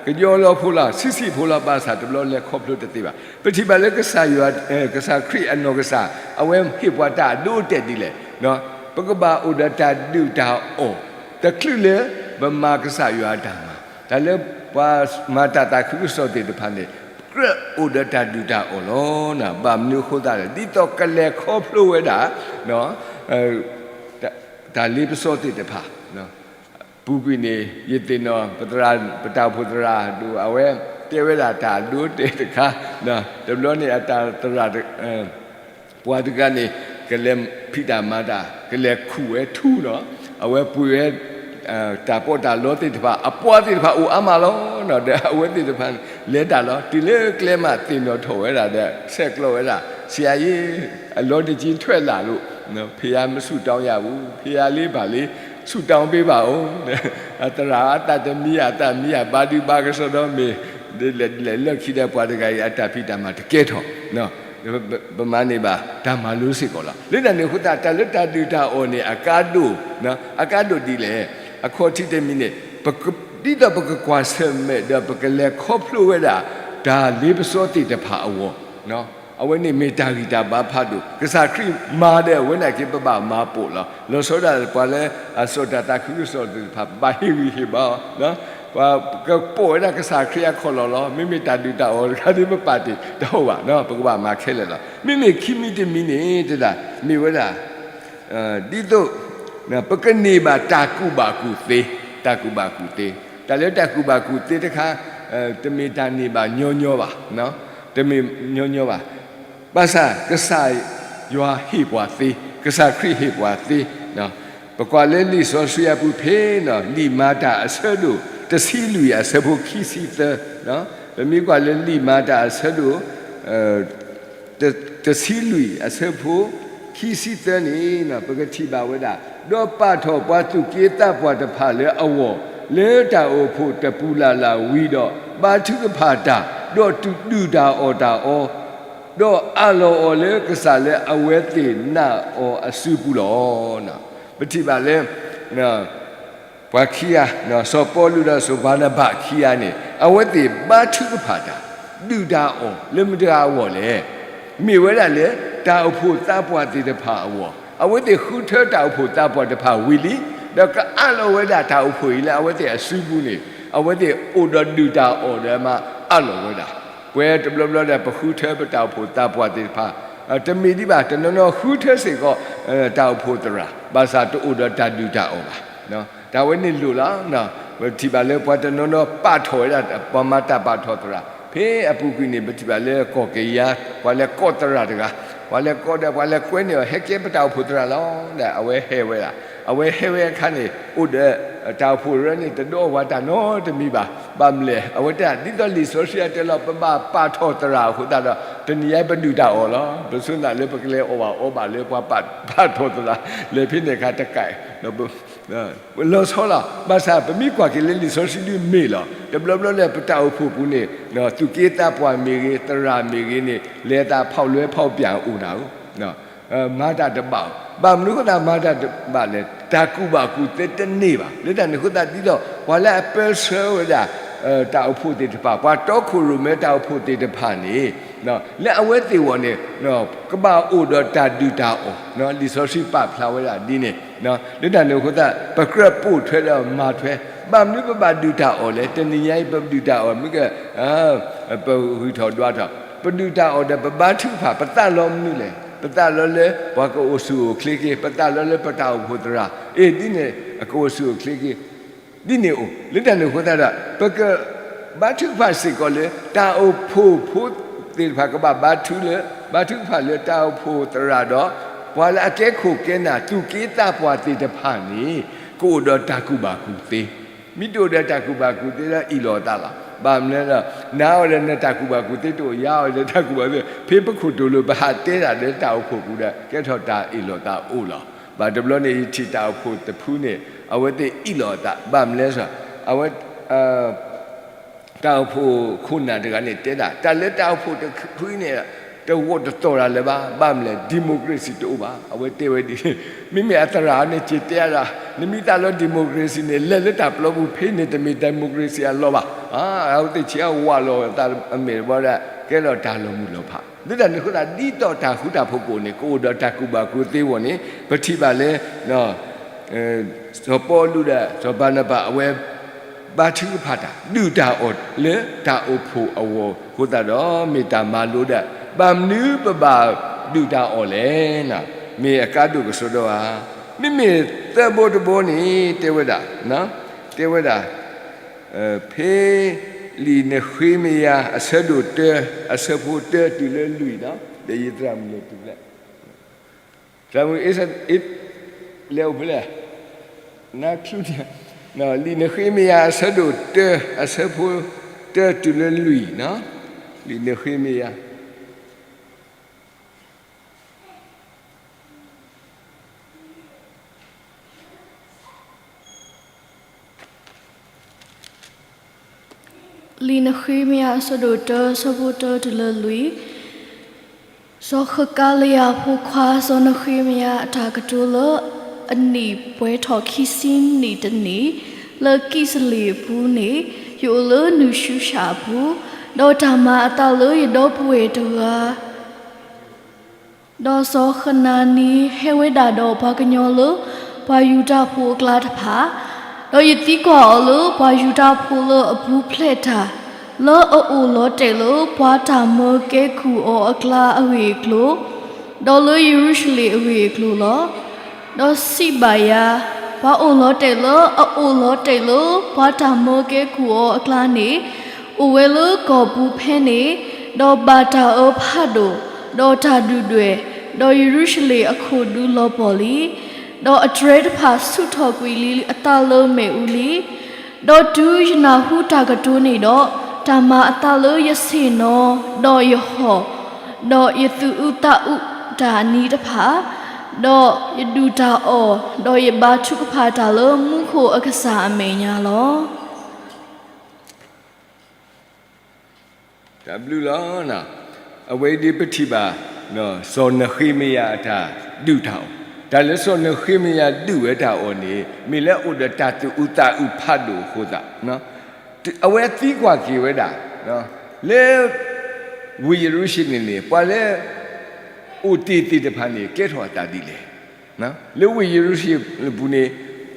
ကညီလီၤဖိလီၤ ဆံးဆံးဖိလီၤ ဘၣ်ဆၣ်တဘျီလဲၤခီဖျိတသ့ဘၣ်. ပထံၣ်ဘၣ်လၢကစၢ်ယွၤ, ကစၢ်ခရံာ်အနီၢ်ကစၢ် အဝဲဟ့ၣ်ပှၤတၢ်အဒိအတဲာ်ဒ်လဲၣ်, ပကဘၣ်အိၣ်ဒီးတၢ်ဒုၣ်တၢ်အီၣ် တချုးလၢပမၤကစၢ်ယွၤအတၢ်မၤ, တၢ်လၢပှၤမၤတၢ်သးခုကစီၣ်သ့ၣ်တဖၣ်န့ၣ် ကြၢးအိၣ်ဒီးတၢ်ဒုၣ်တၢ်အီၣ်လီၤ. ဘၣ်မနုၤအဃိသတးလဲၣ်, ဒ်သိးကလဲၤခီဖျိဝဲဒၣ် တၢ်လ့ပစီသ့ၣ်တဖၣ် ပူၤကွံာ်န့ၣ် ယသ့ၣ်နီၣ် ပတၢ်အိၣ်ဖှိၣ်သရၣ်ဒိၣ် အဝဲတဲဝဲဒၣ်တၢ်အဒိအတဲာ်တခါ, တဘျီန့ၣ် အတၢ်သရၣ် ပှၤတဂၤန့ၣ် ကလဲၤဖံးတၢ်မၤတၢ် ကလဲၤခူၣ်ဝဲထူနီၤ, အဝဲပှ့ၤဝဲ တၢ်ပီးတၢ်လီသ့ၣ်တဖၣ် အပှၤသ့ၣ်တဖၣ်အိၣ်အါမးလီၤ. ဒီးအဝဲသ့ၣ်တဖၣ်န့ၣ် လဲၤတၢ်လီၤ တုၤလၢကျဲမးသ့ၣ်နီၣ်ထီၣ်ဝဲဒၣ်ဒီး ဆဲးကျိးဝဲဒၣ် ဆရာကြီး အလောင်းတကျင်းထွက်လာလို့ ဘုရားမဆုတောင်းရဘူး ဘုရားလေး ဘာလေး ဆုတောင်းပေးပါဦး သရၣ်အသးတမံ အသးမံ အဘါဒုဘါကစီဒီမ့ၢ် လဲၤလဲၤလၢခံဒီးပှၤတဂၤအံၤ အတၢ်ဖံးတၢ်မၤတကဲထီၣ် ပမၤန့ၢ်ဘၣ်တၢ်မၤလိစ့ၢ်ကီးလီၤ. လၢတၢ်န့ၣ်အဃိသတး တၢ်လၢတၢ်ဒုၣ်တၢ်အီၣ်န့ၣ် အကါဒိၣ်, အကါဒိၣ်ဒ်လဲၣ်. အခီၣ်ထံးတမံၤန့ၣ် ဒ်သိးပကကွၢ်ဆၢၣ်မဲာ်ဒီး ပကလဲၤခီဖျိဝဲဒၣ် တၢ်လ့ပစီသ့ၣ်တဖၣ်အဂီၢ်, အဝဲန့ၣ်မ့ၢ်တၢ်ဂံၢ်တၢ်ဘါဖးဒိၣ်, ကစၢ်ခရံာ်မၤဒီးအဝဲန့ၣ်က့ ပဘၣ်မၤပိာ်လီၤ. လီၤဆီဒၣ်ပှၤလၢအစိာ်တၢ်သးခုကစီၣ်သ့ၣ်တဖၣ် ပဘၣ်ဟ့ၣ်ဂံၢ်ဟ့ၣ်ဘါအီၤ ပကပိာ်ဝဲဒၣ်ကစၢ်ခရံာ်အခီၣ်လီၢ်လီၤ. မ့မ့ၢ်တၢ်ဒုၣ်တၢ်အီၣ်တခါဒ်ပပာ်တ့ၢ်တဟီၣ်ဘၣ်, ပကဘၣ်မၤခဲလၢာ်လီၤ. မ့မ့ၢ်ခံမံၤတမံၤန့ၣ် တဒၣ်မ့ၢ်ဝဲဒၣ် ဒ်သိး ပကန့ၢ်ဘၣ်တၢ်ကူၣ်ဘၣ်ကူၣ်သ့, တၢ်ကူၣ်ဘၣ်ကူၣ်သ့, တၢ်လၢတၢ်ကူၣ်ဘၣ်ကူၣ်သ့တခါ တမ့ၢ်တၢ်န့ၢ်ဘၣ်ညီညီဘၣ်, တမ့ၢ်ညီညီဘၣ်. ဘၣ်ဆၣ် ကစၢ်ယွၤဟ့ၣ်ပှၤသ့, ကစၢ်ခရံာ်ဟ့ၣ်ပှၤသ့, ပကွၢ်လၢလံာ်စီဆှံအပူၤဖဲ လံာ်မၤတၢ်အဆၢဒိၣ်တဆံလွံၢ်အဆၢဖိခံဆံသၢ, ပမ့ၢ်ကွၢ်လၢလံာ်မၤတၢ်အဆၢဒိၣ် တဆံလွံၢ်အဆၢဖိခံဆံသၢန့ၣ် ပကထံၣ်ဘၣ်ဝဲဒၣ်, ဒီးပာ်ထီၣ်ပှၤသူၣ်က့သးပှၢ်တဖၣ်လၢအဂီၢ်, လၢတၢ်အိၣ်ဖှိၣ်တပူၤလၢ်လၢ်ဝံၤဒီး ဘါထုကဖၣ်တၢ်, ဒီးဒုၣ်တၢ်အီၣ်တၢ်အီ, ဒီးအးလီၤအီၤလၢကစၢ်လၢအဝဲသ့ၣ်နာ်အီၤအစုပူၤလီၤ. ပထံၣ်ဘၣ်လၢ ပှၤခံဂၤ, စီၤပီလူးဒီးစီၤဘၤနဘးခံဂၤန့ၣ် အဝဲသ့ၣ်ဘါထုကဖၣ်တၢ်, ဒုၣ်တၢ်အီၣ်လၢမတၤတဂၤအဂီၢ်လဲၣ်. မ့ၢ်ဝဲဒၣ်လၢ တၢ်အိၣ်ဖှိၣ်သးပှၢ်သ့ၣ်တဖၣ်အဂီၢ်, အဝဲသ့ၣ်ဃုထၢတၢ်အိၣ်ဖှိၣ်သးပှၢ်တဖၣ်ဝံၤလံ, ဒီးကအးလီၤဝဲဒၣ်တၢ်အိၣ်ဖှိၣ်အံၤလၢအဝဲသ့ၣ်အစုပူၤန့ၣ်, အဝဲသ့ၣ်အိၣ်ဒီးဒုၣ်တၢ်အီၣ်ဒီးမၤအးလီၤဝဲဒၣ်. ပှဲၤတဘျီဘျီဒီး ပဃုထၢပတၢ်အိၣ်ဖှိၣ်သးပှၢ်သ့ၣ်တဖၣ်, တမ့ၢ်ဒံးဘၣ် တနီၤနီၤဃုထၢစ့ၢ်ကီး တၢ်အိၣ်ဖှိၣ်သရၣ်, ဘၣ်ဆၣ်တအိၣ်ဒီးတၢ်ဒုၣ်တၢ်အီၣ်ဘၣ်. တၢ်ဝဲန့ၣ်လိၣ်လီၤ. ပထံၣ်ဘၣ်လၢပှၤတနီၤနီၤပာ်ထီၣ်ဝဲဒၣ် ပှၤမၤတၢ်ပာ်ထီၣ်သရၣ်, ဖဲအပူၤကွံာ်န့ၣ် ပထံၣ်ဘၣ်လၢကီၢ်ကယၤ ပှၤလဲၤကိးသရၣ်တဂၤ, ပှၤလဲၤကိးဒီး ပှၤလဲၤကွဲန့ၢ်အီၤ ဟဲကဲပတၢ်အိၣ်ဖှိၣ်သရၣ်လီၤ. ဒီးအဝဲဟဲဝဲဒၣ်, အဝဲဟဲဝဲအခါန့ၣ် အိၣ်ဒီးတၢ်အိၣ်ဖှိၣ်ရၢန့ၣ် တဒိးဝဲတၢ်နီတမံၤဘၣ်. ဘၣ်မနုၤလဲၣ်, အဝဲတဲဒ်သိးလံာ်စီဆှံအတဲလီၤ ပဘၣ်ပာ်ထီၣ်သရၣ်အဃိသတးဒီး တနံၤညါပဒုၣ်တၢ်အီၣ်လီၤ. ပဆိသးလၢပကလဲၤအီၣ်ဘၣ်အီဘၣ်လၢပှၤပာ်ထီၣ်သရၣ်, လဲၤဖဲန့ၣ်အခါတကး လီၤဆီလီၤ. ဘၣ်ဆၣ်ပမ့ၢ်ကွၢ်က့ၤလၢလံာ်စီဆှံဒုးမ့ၢ်လီၤ. တဘျီဘျီလၢပတၢ်အိၣ်ဖှိၣ်ပူၤန့ၣ် သူၣ်က့သးပှၢ်မ့ၢ်ဂ့ၤ သရၣ်မ့ၢ်ဂ့ၤန့ၣ် လဲၤသးဖီၣ်လွဲဖီၣ်ပၠၣ်အိၣ်တၢ်ဧိၤ မၤတၢ်တဘၣ်ဧိၤ, ဘၣ်မနုၤအဃိသတးမၤတၢ်တဘၣ်လဲၣ်, တၢ်ကူၣ်ဘၣ်ကူၣ်သ့တန့ၢ်ဘၣ်. လၢတၢ်န့ၣ်အဃိသတးဒ်သိး ပှၤလၢအပၢဆှၢဝဲဒၣ် တၢ်အိၣ်ဖှိၣ်သ့ၣ်တဖၣ် ပှၤတီခိၣ်ရိၣ်မဲတၢ်အိၣ်ဖှိၣ်သ့ၣ်တဖၣ်န့ၣ် လၢအဝဲသ့ၣ်အဂီၢ်န့ၣ် ကဘၣ်အိၣ်ဒီးတၢ်ဒုၣ်တၢ်အီၣ်, လံာ်စီဆှံပာ်ဖျါဝဲဒၣ်ဒ်န့ၣ်. လၢတၢ်န့ၣ်အဃိသတး ပကြၢးပိာ်ထွဲဒီးမၤထွဲ, ဘၣ်မနုၤပဘၣ်ဒုၣ်တၢ်အီၣ်လဲၣ်, တနံၤညါအံၤပဒုၣ်တၢ်အီၣ် မ့ၢ်က ပဂုၢ်ထီၣ်ဒွးထီၣ်, ပဒုၣ်တၢ်အီၣ်ဒီးပဘါထုကဖၣ် ပသးလီမနုၤလဲၣ်, ပသးလီလၢပှၤကအိၣ်ဆူၣ်အိၣ်ချ့က့ၤ, ပသးလီလၢပတၢ်အိၣ်ဖှိၣ်သရၣ်, အ့ၣ် ဒ်န့ၣ်အကအိၣ်ဆူၣ်အိၣ်ချ့က့ၤ ဒ်န့ၣ်အိၣ်. လၢတၢ်န့ၣ်အဃိသတးဒီး ပကဘါထုကဖၣ်စ့ၢ်ကီးလၢ တၢ်အိၣ်ဖှိၣ်ဖိသ့ၣ်တဖၣ် ကဘၣ်ဘါထုလၢ ဘါထုကဖၣ်လၢတၢ်အိၣ်ဖှိၣ်သရၣ်ဒီး ပှၤလၢအကဲခိၣ်ကဲနၢ်သူၣ်က့သးပှၢ်သ့ၣ်တဖၣ်န့ၣ် ကအိၣ်ဒီးတၢ်ကူၣ်ဘၣ်ကူၣ်သ့. မ့ၢ်တအိၣ်ဒီးတၢ်ကူၣ်ဘၣ်ကူၣ်သ့ဒီးအ့ၣ်လိာ်အသးလီၤ. ဘၣ်မနုၤလဲၣ်, နၤအီၤဒီးနတၢ်ကူၣ်ဘၣ်ကူၣ်သ့တအိၣ်, ယၤအီၤဒီးတၢ်ကူၣ်ဘၣ်ကူၣ်သ့, ဖဲပခိၣ်တိာ်လိာ် ပဟးတဲတၢ်လၢတၢ်အိၣ်ဖှိၣ်ပူၤဒီး ကဲထီၣ်တၢ်အ့ၣ်လိာ်သးအိၣ်လီၤ. ဘၣ်တဘျီန့ၣ် ယထံၣ်တၢ်အိၣ်ဖှိၣ်တဖုန့ၣ် အဝဲသ့ၣ်အ့ၣ်လိာ်အသး, ဘၣ်မနုၤလဲၣ်, အဝဲ တၢ်အိၣ်ဖှိၣ်ခိၣ်နၢ်တဂၤန့ၣ်တဲဒၣ် တၢ်လၢတၢ်အိၣ်ဖှိၣ်တဖုန့ၣ် တဂီၢ်တတီၤတၢ်လၢၤဘၣ်, ဘၣ်မနုၤလဲၣ်, democracy တအိၣ်ဘၣ်, အဝဲတဲဝဲဒ်န့ၣ်. မ့မ့ၢ်အသရၣ်န့ၣ် စံးတဲဒၣ်, နမ့ၢ်သးလီ democracy န့ၣ် လဲၤလၢတၢ်ပျီပူၤဖဲန့ၣ် တမ့ၢ် democracy အလီၢ်ဘၣ်. အဝဲသ့ၣ်ဆံးအဝးလီၤအသးအမဲာ်တဘျီဒီး ကဲထီၣ်တၢ်လီၤမုၢ်လီၤဖး. လၢတၢ်န့ၣ်အဃိသတး ဒ်သိးတၢ်ဃူတၢ်ဖိးကအိၣ်န့ၣ် ကအိၣ်ဒီးတၢ်ကူၣ်ဘၣ်ကူၣ်သ့အဂီၢ်န့ၣ် ပထံၣ်ဘၣ်လၢ စီၤပီလူးဒီးစီၤဘၤနဘး အဝဲ ဘါထုကဖၣ်တၢ် ဒုၣ်တၢ်အီၣ်လၢတၢ်အိၣ်ဖှိၣ်အဂီၢ်အဃိသတးဒီး မ့ၢ်တၢ်မၤလိဒၣ်. ဘၣ်မနုၤပဘၣ်ဒုၣ်တၢ်အီၣ်လဲၣ်. မ့ၢ်အကါဒိၣ်ကစီဒီဧါ. မ့မ့ၢ်သၢဘိတဘိန့ၣ် တဲဝဲဒၣ်, တဲဝဲဒၣ် ဖဲ လံာ်နဃ့မယၤ အဆၢဒိၣ်တၢ အဆၢဖိတၢတုၤလၢလွံၢ်န့ၣ် ဒီးယသရၣ်မုၣ်လဲၤတုၤဖဲလဲၣ်, သရၣ်မုၣ် လဲၤအိၣ်ဖဲလဲၣ်, နါချုန့ၣ် လံာ်နဃ့မယၤအဆၢဒိၣ်တၢ အဆၢဖိတၢတုၤလၢလွံၢ်, လံာ်နဃ့မယၤ လံာ်နဃ့မယၤအဆၢဒိၣ်တၢ အဆၢဖိတၢတုၤလၢလွံၢ်, စီၤဃကၤလယၤဖိခွါ စီၤနဃ့မယၤအတၢ်ကတိၤလၢ အနံၣ်ပှဲၤထီၣ်ခံဆံနံၣ်တနံၣ်, လၢကံးစလ့ၣ်အပူၤန့ၣ်, ယအိၣ်လၢနုၢ်ၡူၡၣ်အပူၤ, ဒီးတၢ်မၤအသးလၢယဒီပုၢ်ဝဲၢ်တဂၤ ဒီးစီၤဃနၤနံ ဟဲဝဲဒၣ်ဒီးပှၤကညီလၢ ပှၤယူဒၤဖိအကျါတဖၣ်, ဒီးယသံကွၢ်အီၤလၢပှၤယူဒၤဖိလၢအပူၤဖျဲးတၢ်, လၢအအိၣ်လီၤတဲာ်လၢပှၤတၢ်မၢကဲကုၢ်အီၤအကျါအဂ့ၢ်အကျိၤ, ဒီးလၢယရူၤၡလ့ၣ်အဂ့ၢ်အကျိၤလီၤ. ဒီးစံးဘၣ်ယၤ, ပှၤအိၣ်လီၤတဲာ်လၢအအိၣ်လီၤတဲာ်လၢပှၤတၢ်မၢကဲကုၢ်အီၤအကျါန့ၣ်, အိၣ်ဝဲလၢကီၢ်ပူၤဖဲန့ၣ်, ဒီးဘၣ်တၢ်အၢဖးဒိၣ်, ဒီးတၢ်ဒုၣ်ဒွဲၣ်, ဒီးယရူၤၡလ့ၣ်အခိၣ်ဒူလီၤပှီၢ်လံ. ဒီးအတြဲၤတဖၣ်ဆူးထီၣ်ကွံာ်လံအသးလၢမ့ၣ်အူလံ. ဒီးတုၤယနၢ်ဟူတၢ်ကတိၤန့ၣ်ဒီး, တၢ်မၤအသးလၢယဆ့ၣ်နီၤ, ဒီးယဟီၣ်, ဒီးယသူၣ်အုးသးအုးတၢ်အနံၤတဖၣ်, ဒီးယဒုၣ်တၢ်အီၣ်, ဒီးယဘါထုကဖၣ်တၢ်လၢမူခိၣ်အကစၢ်အမဲာ်ညါလီၤ. တၢ်ဘျုးလီၤ. အဝဲဒ်ပထံၣ်ဘၣ် စီၤနဃ့မယၤအတၢ်ဒုၣ်တၢ်အီၣ်, တၢ်လၢစီၤနဃ့မယၤဒုၣ်ဝဲတၢ်အီၣ်န့ၣ် မ့ၢ်လၢအအိၣ်ဒီးတၢ်သူၣ်အုးသးအုးဖးဒိၣ်အဃိသတး, အဝဲသံကွၢ်က့ၤဝဲဒၣ် လၢ ဝ့ၢ်ယရူၤၡလ့ၣ်န့ၣ် ပှၤလၢ အိၣ်တ့ၢ်သ့ၣ်တဖၣ်န့ၣ် ကဲထီၣ်အသးဒ်လဲၣ်. လၢဝ့ၢ်ယရူၤၡလ့ၣ်ပူၤန့ၣ်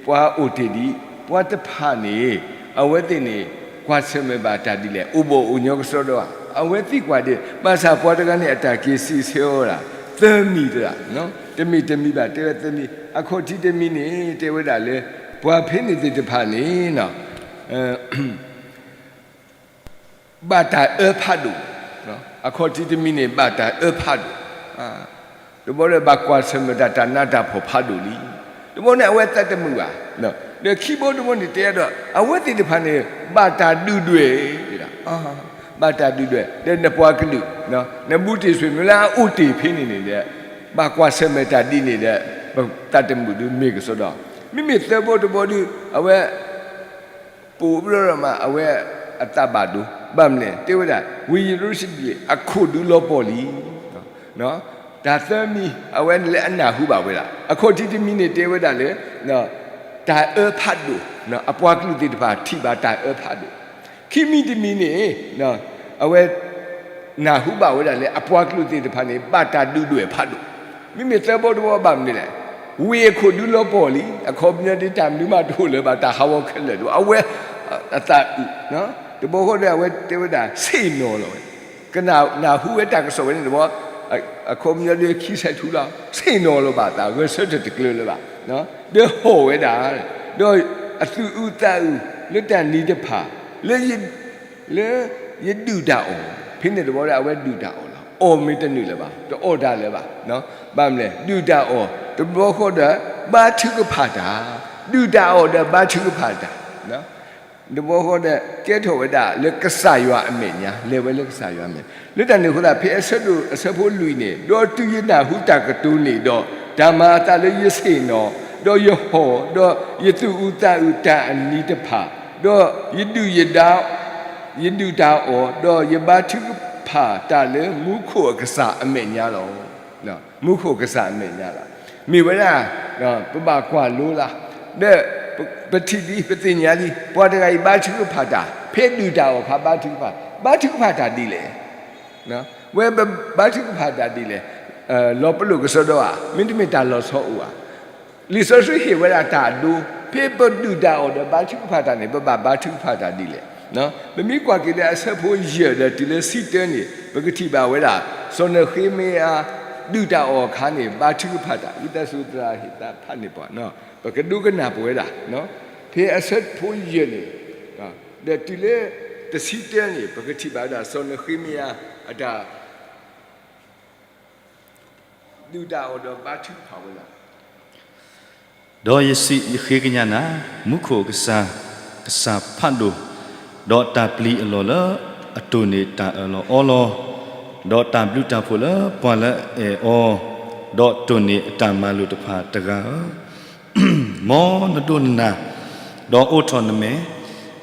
ပှၤအိၣ်တ့ၢ်ဒံး, ပှၤတဖၣ်န့ၣ် အဝဲသ့ၣ်န့ၣ် ကွၢ်ဆၢၣ်မဲာ်ဘၣ်တၢ်ဒ်လဲၣ်, အိၣ်ဘီၣ်အိၣ်ညီကစီဒီဧါ, အဝဲသံကွၢ်ဒ်, ဘၣ်ဆၣ်ပှၤတဂၤန့ၣ် အတၢ်က့ၤစံးဆၢဝဲဒၣ် သၢမံၤတဂၤ, တမ့ၢ်တမံၤဘၣ်, တဲဝဲသၢမံၤ, အခီၣ်ထံးတမံၤန့ၣ် တဲဝဲဒၣ်လၢ ပှၤဖဲန့ၣ်သ့ၣ်တဖၣ်န့ၣ် ဘၣ်တၢ်အၢဖးဒိၣ်, အခီၣ်ထံးတမံၤန့ၣ် ဘၣ်တၢ်အၢဖးဒိၣ်, တဘျီဒီးဘၣ်ကွၢ်ဆၢၣ်မဲာ်တၢ် တၢ်နးတၢ်ဖှီၣ်ဖးဒိၣ်လံ, တဘျီန့ၣ် အဝဲသးတမုာ်ဘၣ်, ဒီးခံဘီတဘီန့ၣ် တဲဒီး အဝဲသ့ၣ်တဖၣ်န့ၣ် ဘၣ်တၢ်ဒုၣ်ဒွဲၣ်, ဘၣ်တၢ်ဒုၣ်ဒွဲၣ်, ဒီးနပှၤကလုာ်, နဘူးတ့ၢ်ဆွေမျိုးလၢအအိၣ်တ့ၢ်ဖဲန့ၣ်န့ၣ်ဒီး ဘၣ်ကွၢ်ဆၢၣ်မဲာ်တၢ်ဒ်န့ၣ်ဒီး ပသးတမုာ်ဒုးမ့ၢ်ကစီဒီ, မ့မ့ၢ်သၢဘီတဘီဒုး အဝဲ ပိာ်ဘျီဒီးမး အဝဲအသးဘၣ်ဒိ, ဘၣ်မနုၤလဲၣ် တဲဝဲဒၣ် ဝ့ၢ်ယရူၤၡလ့ၣ်အခိၣ်ဒူလီၤပှီၢ်လံ. တၢ်သၢမံၤ အဝဲလၢအနၢ်ဟူဘၣ်ဝဲဒၣ် အခီၣ်ထံးတမံၤန့ၣ် တဲဝဲဒၣ်လၢ တၢ်အၢဖးဒိၣ်, အပှၤကလုာ်သ့ၣ်တဖၣ်ထံၣ်ဘၣ်တၢ်အၢဖးဒိၣ်, ခံမံၤတမံၤန့ၣ် အဝဲ နၢ်ဟူဘၣ်ဝဲဒၣ်လၢအပှၤကလုာ်သ့ၣ်တဖၣ်န့ၣ် ဘၣ်တၢ်ဒုၣ်ဒွဲၣ်ဖးဒိၣ်, မ့မ့ၢ်သၢဘီတဘီဘၣ်မနုၤလဲၣ်, ဝ့ၢ်အခိၣ်ဒူလီၤပှီၢ်လံ, အခီပညီဒ်တၢ်မနုၤမးတအိၣ်လၢၤဘၣ် တၢ်ဟးဂီၤခဲလၢာ်ဒီး အဝဲ အသးအုး, တဘီဃီဒီး အဝဲတဲဝဲဒၣ် ဆ့ၣ်နီၤလီၤဝဲ, ကနၣ်နၢ်ဟူဝဲတၢ်ကစီၣ်ဝဲန့ၣ်တဘီ, အခီပညီဒ်ခံဆဲးထူလီၤ ဆ့ၣ်နီၤလီၤဘၣ်သး ဂဲၤဆၢထၢၣ်တကျၢၤလၢၤဘၣ်, ဒီးဟီၣ်ဝဲဒၣ်, ဒီးအသူၣ်အုးသးအုးလၢတၢ်နံၤတဖၣ် လၢ လၢယဒုၣ်တၢ်အီၣ်, ဖဲန့ၣ်တဘီဒီး အဝဲဒုၣ်တၢ်အီၣ်လီၤ, အီၣ်မ့ၢ်တနုာ်လၢၤဘၣ်, တအီၣ်တၢ်လၢၤဘၣ်, ဘၣ်မနုၤလဲၣ် ဒုၣ်တၢ်အီၣ် တဘျီဃီဒီး ဘါထုကဖၣ်တၢ်, ဒုၣ်တၢ်အီၣ်ဒီးဘါထုကဖၣ်တၢ် တဘျီဃီဒီး ကဲထီၣ်ဝဲဒၣ်လၢကစၢ်ယွၤအမဲာ်ညါ, လဲၤဝဲလၢကစၢ်ယွၤအမဲာ်, လၢတၢ်န့ၣ်အဃိသတး ဖဲအဆၢဒိၣ်အဆၢဖိလွံၢ်န့ၣ်, ဒီးတုၤယနၢ်ဟူတၢ်ကတိၤန့ၣ်ဒီး, တၢ်မၤအသးလၢယဆ့ၣ်နီၤ, ဒီးယဟီၣ်, ဒီးယသူၣ်အုးသးအုးတၢ်အနံၤတဖၣ်, ဒီးယဒုၣ်ယဒါ ယဒုၣ်တၢ်အီၣ်, ဒီးယဘါထုကဖၣ်တၢ်လၢမူခိၣ်အကစၢ်အမဲာ်ညါလီၤ. မူခိၣ်ကစၢ်အမဲာ်ညါလီၤ. မ့ၢ်ဝဲဒၣ် ပဘၣ်ကွၢ်လိလၢ်, ဒီးပထံၣ်လံ ပသ့ၣ်ညါလံ ပှၤတဂၤအံၤဘါထုကဖၣ်တၢ်, ဖဲဒုၣ်တၢ်အီၣ်အခါဘါထုကဖၣ်, ဘါထုကဖၣ်တၢ်ဒ်လဲၣ်. ဝဲပဘါထုကဖၣ်တၢ်ဒ်လဲၣ်. လီၤပလိာ်ကစီဒီဧါ, မ့တမ့ၢ်တၢ်လီၤဆီအိၣ်ဧါ. လံာ်စီဆှံဟ့ၣ်ဝဲဒၣ်တၢ်အဒိ, ဖဲပဒုၣ်တၢ်အီၣ်ဒီးဘါထုကဖၣ်တၢ်န့ၣ် ပဘၣ်ဘါထုကဖၣ်တၢ်ဒ်လဲၣ်. ပမ့ၢ်ကွၢ်က့ၤလၢအဆၢဖိယဲၢ်ဒီးတုၤလၢဆံတၢန့ၣ် ပကထံၣ်ဘၣ်ဝဲဒၣ် စီၤနဃ့မယၤ ဒုၣ်တၢ်အီၣ်အခါန့ၣ် ဘါထုကဖၣ်တၢ်, ဝံသးစူၤသရၣ်ဟ့ၣ်သးဖးန့ၢ်ပှၤ, ပကဒိကနၣ်ပဝဲဒၣ်, ဖဲအဆၢဖိယဲၢ်န့ၣ် ဒီးတုၤလၢတဆံတၢန့ၣ် ပကထံၣ်ဘၣ်ဝဲဒၣ် စီၤနဃ့မယၤအတၢ် ဒုၣ်တၢ်အီၣ်ဒီးဘါထုကဖၣ်ဝဲဒၣ် ဒီးယစံး, ယဃ့ကညးနၤ, မူခိၣ်ကစၢ်, ကစၢ်ဖးဒိၣ်, ဒီးတၢ်ပျံၤအလီၢ်လၢအတိၢ်န့ၢ်တၢ်အၢၣ်လီၤအီလီၤ, ဒီးတၢ်ဘျုးတၢ်ဖှိၣ်လၢပှၤလၢအအဲၣ်အီၤ, ဒီးတိၢ်န့ၢ်အတၢ်မၤလိာ်တဖၣ်တဂၤဧၢ, မ်နဒိကနၣ်, ဒီးအိးထီၣ်နမဲာ်,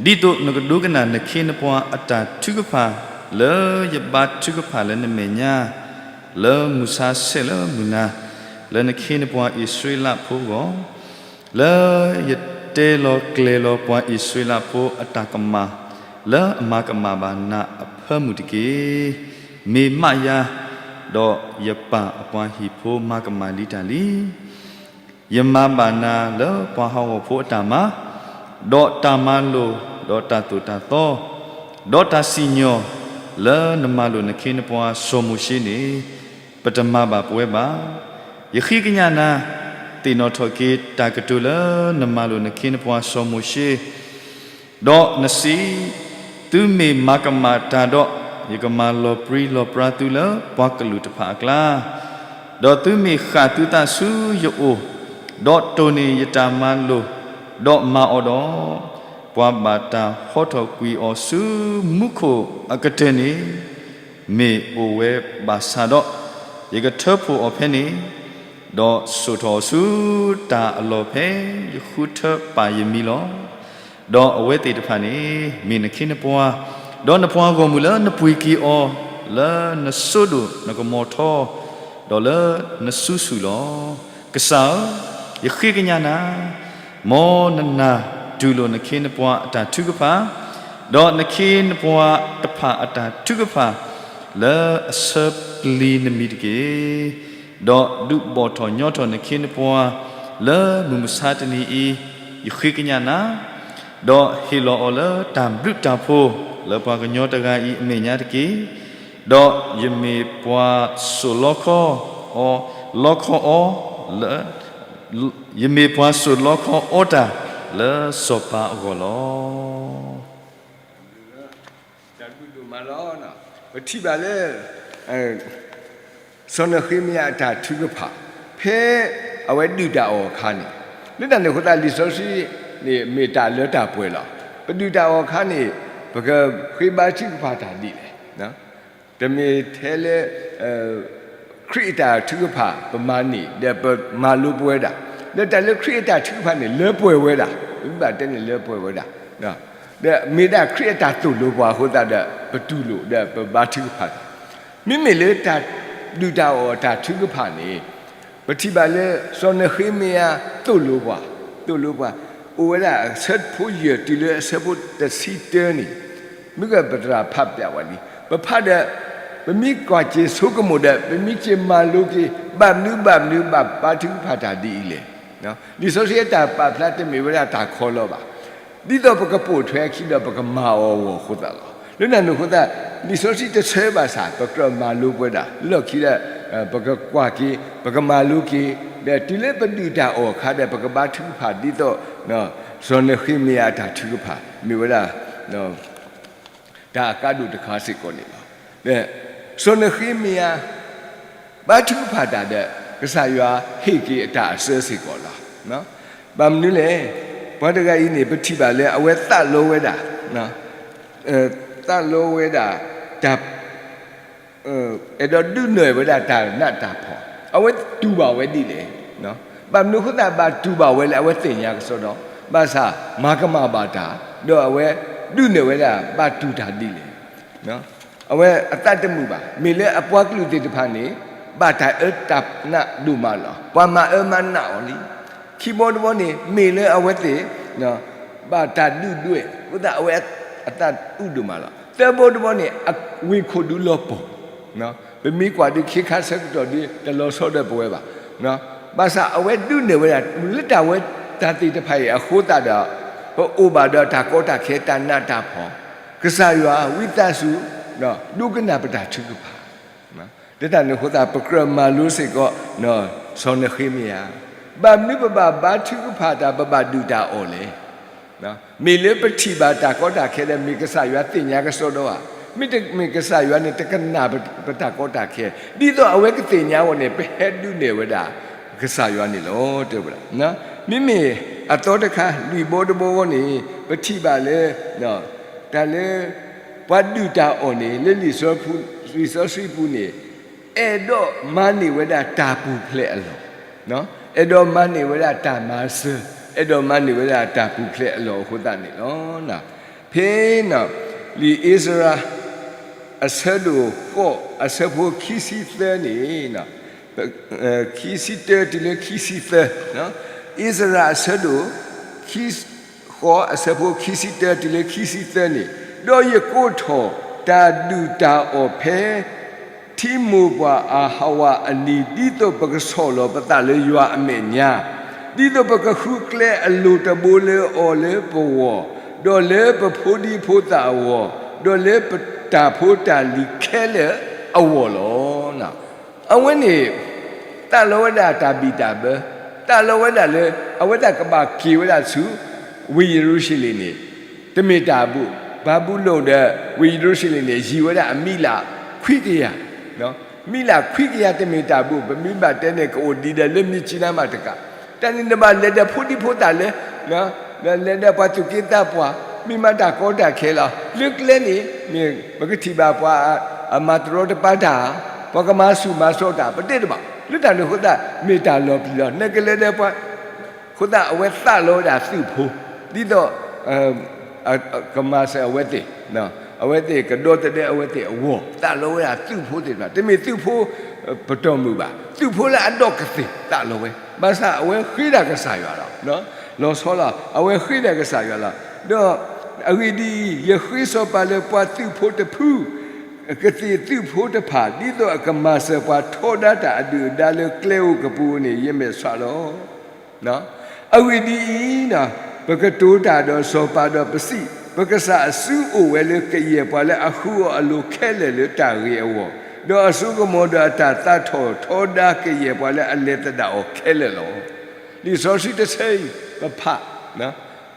ဒ်သိးနကဒိကနၣ်နခ့နပှၤအတၢ်ထုကဖၣ်, လၢယဘါထုကဖၣ်လၢနမဲာ်ညါ, လၢမုၢ်ဆါဆဲးလၢမုၢ်နၤ, လၢနခ့နပှၤအံၣ်စရ့လးဖိအဂီၢ်, လၢယတဲလီၤကျဲၤလီၤပှၤအံၣ်စရ့လးဖိအတၢ်ကမၣ်, လၢအမၤကမၣ်ဘၣ်နၤအဖၢမုၢ်တက့ၢ်. မ့ၢ်မးယၤ, ဒီးယပၢ်အပှၤဟံၣ်ဖိမၤကမၣ်လံတၢ်လံ. ယမၤဘၣ်နၤလၢပှၤဟးဂီၤဖိအတၢ်မၤ, ဒီးတၢ်မၤလိာ်, ဒီးတၢ်သိၣ်တၢ်သီ, ဒီးတၢ်စံၣ်ညီၣ်, လၢနမၤလိာ်နခ့နပှၤစီၤမိၤၡ့န့ၣ်, ပတမၤဘၣ်ပဝဲဘၣ်. ယဃ့ကညးနၤ, သ့ၣ်နီၣ်ထီၣ်က့ၤတၢ်ကတိၤလၢနမၤလိာ်နခ့နပှၤစီၤမိၤၡ့, ဒီးနစံး, သုမ့ၢ်မၤကမၣ်တၢ်ဒီး, ယကမၤလီၤပြံလီၤပြါသုလၢပှၤကလုာ်တဖၣ်အကျါ, ဒီးသုမ့ၢ်ဃၣ်သုသးဆူယအိၣ်, ဒီးတိၢ်န့ၢ်ယတၢ်မၤလိာ်, ဒီးမၤအီၤဒီး, ပှၤဘၣ်တၢ်ဟီထီၣ်ကွံာ်အီၤဆူမူခိၣ်အကတၢၢ်န့ၣ်, မ့ၢ်အိၣ်ဝဲဘၣ်ဆၣ်ဒီး, ယကထၢဖှိၣ်အီၤဖဲန့ၣ်, ဒီးစိာ်ထီၣ်အီၤဆူတၢ်အလီၢ်ဖဲယဃုထၢပာ်ယမံၤလီၤ. ဒီးအဝဲသ့ၣ်တဖၣ်န့ၣ်, မ့ၢ်နခ့နပှၤ, ဒီးနပှၤဂီၢ်မုၢ်လၢနပှ့ၤက့ၤအီၤ, လၢနစိဒိၣ်နကမီၤထီ, ဒီးလၢနစုဆူၣ်လီၤ. ကစၢ်ဧၢ, ယဃ့ကညးနၤ, မ်နနာ်တူၢ်လိာ်နခ့နပှၤအတၢ်ထုကဖၣ်, ဒီးနခ့နပှၤတဖၣ်အတၢ်ထုကဖၣ်, လၢအဆၢပျံၤနမံၤတက့ၢ်. ဒီးဒုးဘီၣ်ထီၣ်ညီထီၣ်နခ့နပှၤ, လၢမုၢ်မဆါတနံၤအံၤ, ယဃ့ကညးနၤ, ဒီးဟ့ၣ်လီၤအီၤလၢတၢ်ဘျုးတၢ်ဖှိၣ်လၢပှၤကညီတဂၤအံၤအမဲာ်ညါတက့ၢ်. ဒီးယမ့ၢ်ပှၤစိာ်လီခီအီၤ, လီခီအီၤ, ယမ့ၢ်ပှၤစိာ်လီခီအီတၢ်လၢစီၤပၤအဂီၢ်လီၤ. တၢ်ဘျုးဒိၣ်မးလီၤ. ပထံၣ်ဘၣ်လၢ စီၤနဃ့မယၤအတၢ်ထုကဖၣ်, ဖဲအဝဲဒုၣ်တၢ်အီၣ်အခါန့ၣ်, လၢတၢ်န့ၣ်အဃိသတး လံာ်စီဆှံန့ၣ် မ့ၢ်တၢ်လၢတၢ်ပှဲၤလီၤ. ပဒုၣ်တၢ်အီၣ်အခါန့ၣ်, ပကဃ့ဘါထုကဖၣ်တၢ်ဒ်လဲၣ်. တမ့ၢ်ထဲလၢ ခရံာ်အတၢ်ထုကဖၣ်ပမၤန့ၢ် ဒီးပမၤလိပဝဲဒၣ်, ဒီးတၢ်လၢခရံာ်အတၢ်ထုကဖၣ်န့ၣ် လၢပှဲၤဝဲဒၣ်, ပဘၣ်တဲန့ၣ်လၢပှဲၤဝဲဒၣ်, ဒီးမ့ၢ်ဒၣ်ခရံာ်အတၢ်သိၣ်လိပှၤအဃိသတးဒီး ပတူၢ်လိာ်ဒီးပဘါထုကဖၣ်တၢ်, မ့မ့ၢ်လၢတၢ်ဒုၣ်တၢ်အီၣ်အတၢ်ထုကဖၣ်န့ၣ်, ပထံၣ်ဘၣ်လၢ စီၤနဃ့မယၤသိၣ်လိပှၤ, သိၣ်လိပှၤ, အိၣ်ဝဲဒၣ်အဆၢဖိယဲၢ်တုၤလၢအဆၢဖိတဆံတၢန့ၣ်, မ့ၢ်ကပတြၢ်ဖးပျးဝဲလံ, ပဖးဒီး ပမ့ၢ်ကွၢ်စ့ၤဆိကမိၣ်ဒီး ပမ့ၢ်စ့ၢ်မၤလိက့ၤ ဘၣ်မနုၤဘၣ်မနုၤဘၣ်ဘါထုကဖၣ်တၢ်ဒ်အံၤလဲၣ်. လံာ်စီဆှံအတၢ်ပာ်ဖျါတမ့ၢ်ဝဲဒၣ်တၢ်ခီလီၤဘၣ်. ဒ်သိးပကပိာ်ထွဲအခံဒီးပကမၤအီၤအဂီၢ်အဃိသတးလီၤ. လၢတၢ်န့ၣ်အဃိသတး လံာ်စီဆှံတဆၢဘၣ်ဆၣ် ပကြၢးမၤလိပဝဲဒၣ် လၢခံဒီး ပကကွၢ်က့ၤ ပကမၤလိက့ၤ, ဒီးတုၤလၢပဒုၣ်တၢ်အီၣ်အခါဒီး ပကဘါထုကဖၣ်ဒ်သိး စီၤနဃ့မယၤအတၢ်ထုကဖၣ် မ့ၢ်ဝဲဒၣ် တၢ်အကါဒိၣ်တခါစ့ၢ်ကီးန့ၣ်လီၤ. စီၤနဃ့မယၤ ဘါထုကဖၣ်တၢ်ဒီး ကစၢ်ယွၤဟ့ၣ်က့ၤအတၢ်အစၢစ့ၢ်ကီးလီၤ. ဘၣ်မနုၤလဲၣ်, ပှၤတဂၤအံၤန့ၣ် ပထံၣ်ဘၣ်လၢအဝဲသးလီဝဲဒၣ်, သးလီဝဲဒၣ် တၢ် အဲၣ်ဒိးဒုးနဲၣ်ဝဲဒၣ်တၢ်နးတၢ်ဖှီၣ်, အဝဲတူၢ်ဘၣ်ဝဲဒ်လဲၣ်. ဘၣ်မနုၤအဃိသတးဘၣ်တူၢ်ဘၣ်ဝဲလၢအဝဲသ့ၣ်ညါကစီဒီ, ဘၣ်ဆၣ်မၤကမၣ်ဘၣ်တၢ်, ဒီးအဝဲဒုးနဲၣ်ဝဲဒၣ်ဘၣ်တူၢ်တၢ်ဒ်လဲၣ်. အဝဲအသးတမုာ်ဘၣ်. မ့ၢ်လၢအပှၤကလုာ်သ့ၣ်တဖၣ်န့ၣ် ဘၣ်တၢ်အၢတၢ်နးဒိၣ်မးလီၤ. ပှၤမၤအၢမၤနးအီၤလံ. ခံဘီတဘီန့ၣ် မ့ၢ်လၢအဝဲသ့ၣ် ဘၣ်တၢ်ဒုၣ်ဒွဲၣ်အဃိသတး အဝဲအသးအုးဒိၣ်မးလီၤ. သၢဘီတဘီန့ၣ် အဝ့ၢ်ခိၣ်ဒုးလီၤပှီၢ်, ပမ့ၢ်ကွၢ်ဒုးခ့ခါဆၢကတီၢ်ဒုး တလီၤဆီဒီးပဝဲဘၣ်. ဘၣ်ဆၣ်အဝဲဒုးနဲၣ်ဝဲဒၣ် လၢတၢ်ဝဲတၢ်သ့ၣ်တဖၣ်အံၤအဃိသတးဒီး ပအိၣ်ဘၣ်ဒီးတၢ်ကီတၢ်ခဲတၢ်နးတၢ်ဖှီၣ်, ကစၢ်ယွၤဝံသးစူၤ ဒိကနၣ်ပတၢ်ထုကဖၣ် လၢတၢ်န့ၣ်အဃိသတး ပကြၢးမၤလိစ့ၢ်ကီး စီၤနဃ့မယၤ, ဘၣ်မနုၤပဘၣ်ဘါထုကဖၣ်တၢ် ပဘၣ်ဒုၣ်တၢ်အီၣ်လဲၣ်. မ့ၢ်လၢပထံၣ်ဘၣ်တၢ်ကီတၢ်ခဲဒီး မ့ၢ်ကစၢ်ယွၤသ့ၣ်ညါကစီဒီဧါ, မ့တမ့ၢ်ကစၢ်ယွၤန့ၣ် တကနၣ်ပတၢ်ကီတၢ်ခဲ, ဒ်သိးအဝဲကသ့ၣ်ညါအီၤန့ၣ် ပဟဲဒုးနဲၣ်ဝဲဒၣ် ကစၢ်ယွၤန့ၣ်လီၤ တဲဝဲဒၣ်. မ့မ့ၢ်အသီတခါ လွံၢ်ဘီတဘီအဂီၢ်န့ၣ် ပထံၣ်ဘၣ်လၢ တၢ်လၢ ပှၤဒုၣ်တၢ်အီၣ်န့ၣ် လၢလံာ်စီဆှံပူၤန့ၣ် အဲၣ်ဒိးမၤန့ၢ်ဝဲဒၣ်တၢ်ပူၤဖျဲးအလီၢ်, အဲၣ်ဒိးမၤန့ၢ်ဝဲဒၣ်တၢ်မၤစၢၤ, အဲၣ်ဒိးမၤန့ၢ်ဝဲဒၣ်တၢ်ပူၤဖျဲးအလီၢ်အဃိသတးန့ၣ်လီၤ. ဖဲ လံာ်အ့စရၤ အဆၢဒိၣ်ဃိး အဆၢဖိခံဆံသၢန့ၣ် ခံဆံတၢတုၤလၢခံဆံသၢ, အ့စရၤအဆၢဒိၣ် ဃိး အဆၢဖိခံဆံတၢတုၤလၢခံဆံသၢန့ၣ်, ဒီးယကိးထီၣ်တၢ်ဒုၣ်တၢ်အီၣ်ဖဲ ထံမိၢ်ပှၢ်အဟးဝးအနံၤ, ဒ်သိးပကဆီၣ်လီၤပသးလၢယွၤအမဲာ်ညါ, ဒ်သိးပကဃုကျဲအလိၤတဘိလၢအီၤလၢပဂီၢ်, ဒီးလၢပဖိဒံဖိသၣ်အဂီၢ်, ဒီးလၢပတၢ်ဖိတၢ်လံၤခဲလၢာ်အဂီၢ်လီၤ. အဝဲန့ၣ် သးလီဝဲဒၣ်တၢ်ဘံၣ်တၢ်ဘၢ, သးလီဝဲဒၣ်လၢ အဝဲသ့ၣ်ကဘၣ်က့ၤဝဲဒၣ်ဆူ ဝ့ၢ်ယရူၤၡလ့ၣ်န့ၣ် တမ့ၢ်တၢ်အဘူး, ဘၤဘူလိၣ်ဒီး ဝ့ၢ်ယရူၤၡလ့ၣ်န့ၣ် ယံၤဝဲဒၣ်အမံးလးခွံကယၤ, မံးလးခွံကယၤတမ့ၢ်တၢ်ဘူး, ပမ့ၢ်ဘၣ်တဲန့ၣ် ကအိၣ်ဒံးဒီးလၢမ့ၢ်ကၠံနါမးတကး, တၢ်န့ၣ်နဘၣ်လဲၤဒီးဖိဒံဖိသၣ်လၢ လဲၤဒီးပှၤသူၣ်က့သးပှၢ်, မ့ၢ်မးတၢ်ကီတၢ်ခဲလီၤ. လၢကျဲန့ၣ် မ့ၢ်ပကထံၣ်ဘၣ်ပှၤအမၤတရီတပါတၢ်, ပှၤကမၤဆူၣ်မၤစိးတၢ် ပတဲတဘၣ်, လၢတၢ်န့ၣ်အဃိသတး မ့ၢ်တၢ်လီၤပျံၤလီၤ. နကလဲၤဒီးပှၤ အဃိသတးအဝဲသးလီဝဲဒၣ်သုးဖိ, ဒ်သိး ကမၤစၢၤအဝဲသ့ၣ်, အဝဲသ့ၣ်ကဒီသဒၢအဝဲသ့ၣ်အဂီၢ်, သးလီဝဲဒၣ်သုးဖိသ့ၣ်တဖၣ်, တမ့ၢ်သုးဖိပတီၢ်မုၢ်ဘၣ်, သုးဖိလၢအဒီၣ်ကသ့ၣ်သးလီဝဲ, ဘၣ်ဆၣ်အဝဲဃ့ဒၣ်ကစၢ်ယွၤလီၤ. လီၤဆီလီၤ, အဝဲဃ့ဒၣ်ကစၢ်ယွၤလီၤ. ဒီးအဂ့ၢ်ဒ်အံၤ, ယဃ့စီၤပၤလၢပှၤသုးဖိတဖု, ကသ့ၣ်သုးဖိတဖၣ်, ဒ်သိးအကမၤစၢၤပှၤထီဒါတၢ်အဒုၣ်အဒါလၢကျဲဧိၤကပူၤဧိၤန့ၣ် ယမဲာ်ဆှးလီၤ. အဂ့ၢ်ဒ်အံၤ, ပကတိၤတၢ်ဒီးစီၤပၤဒီးပစံး, ပကစၢ်အစုအိၣ်ဝဲလၢကယဲၢ်ပှၤလၢအဃုအီၤအလိၤခဲလၢာ်လၢတၢ်ဂ့ၤအဂီၢ်, ဒီးအစိကမီၤဒီးအတၢ်သးထီၣ်ထီဒါကယဲၢ်ပှၤလၢအလဲၤသဒၣ်အီၤခဲလၢာ်လီၤ. လံာ်စီဆှံတဆၢအံၤ ပဖး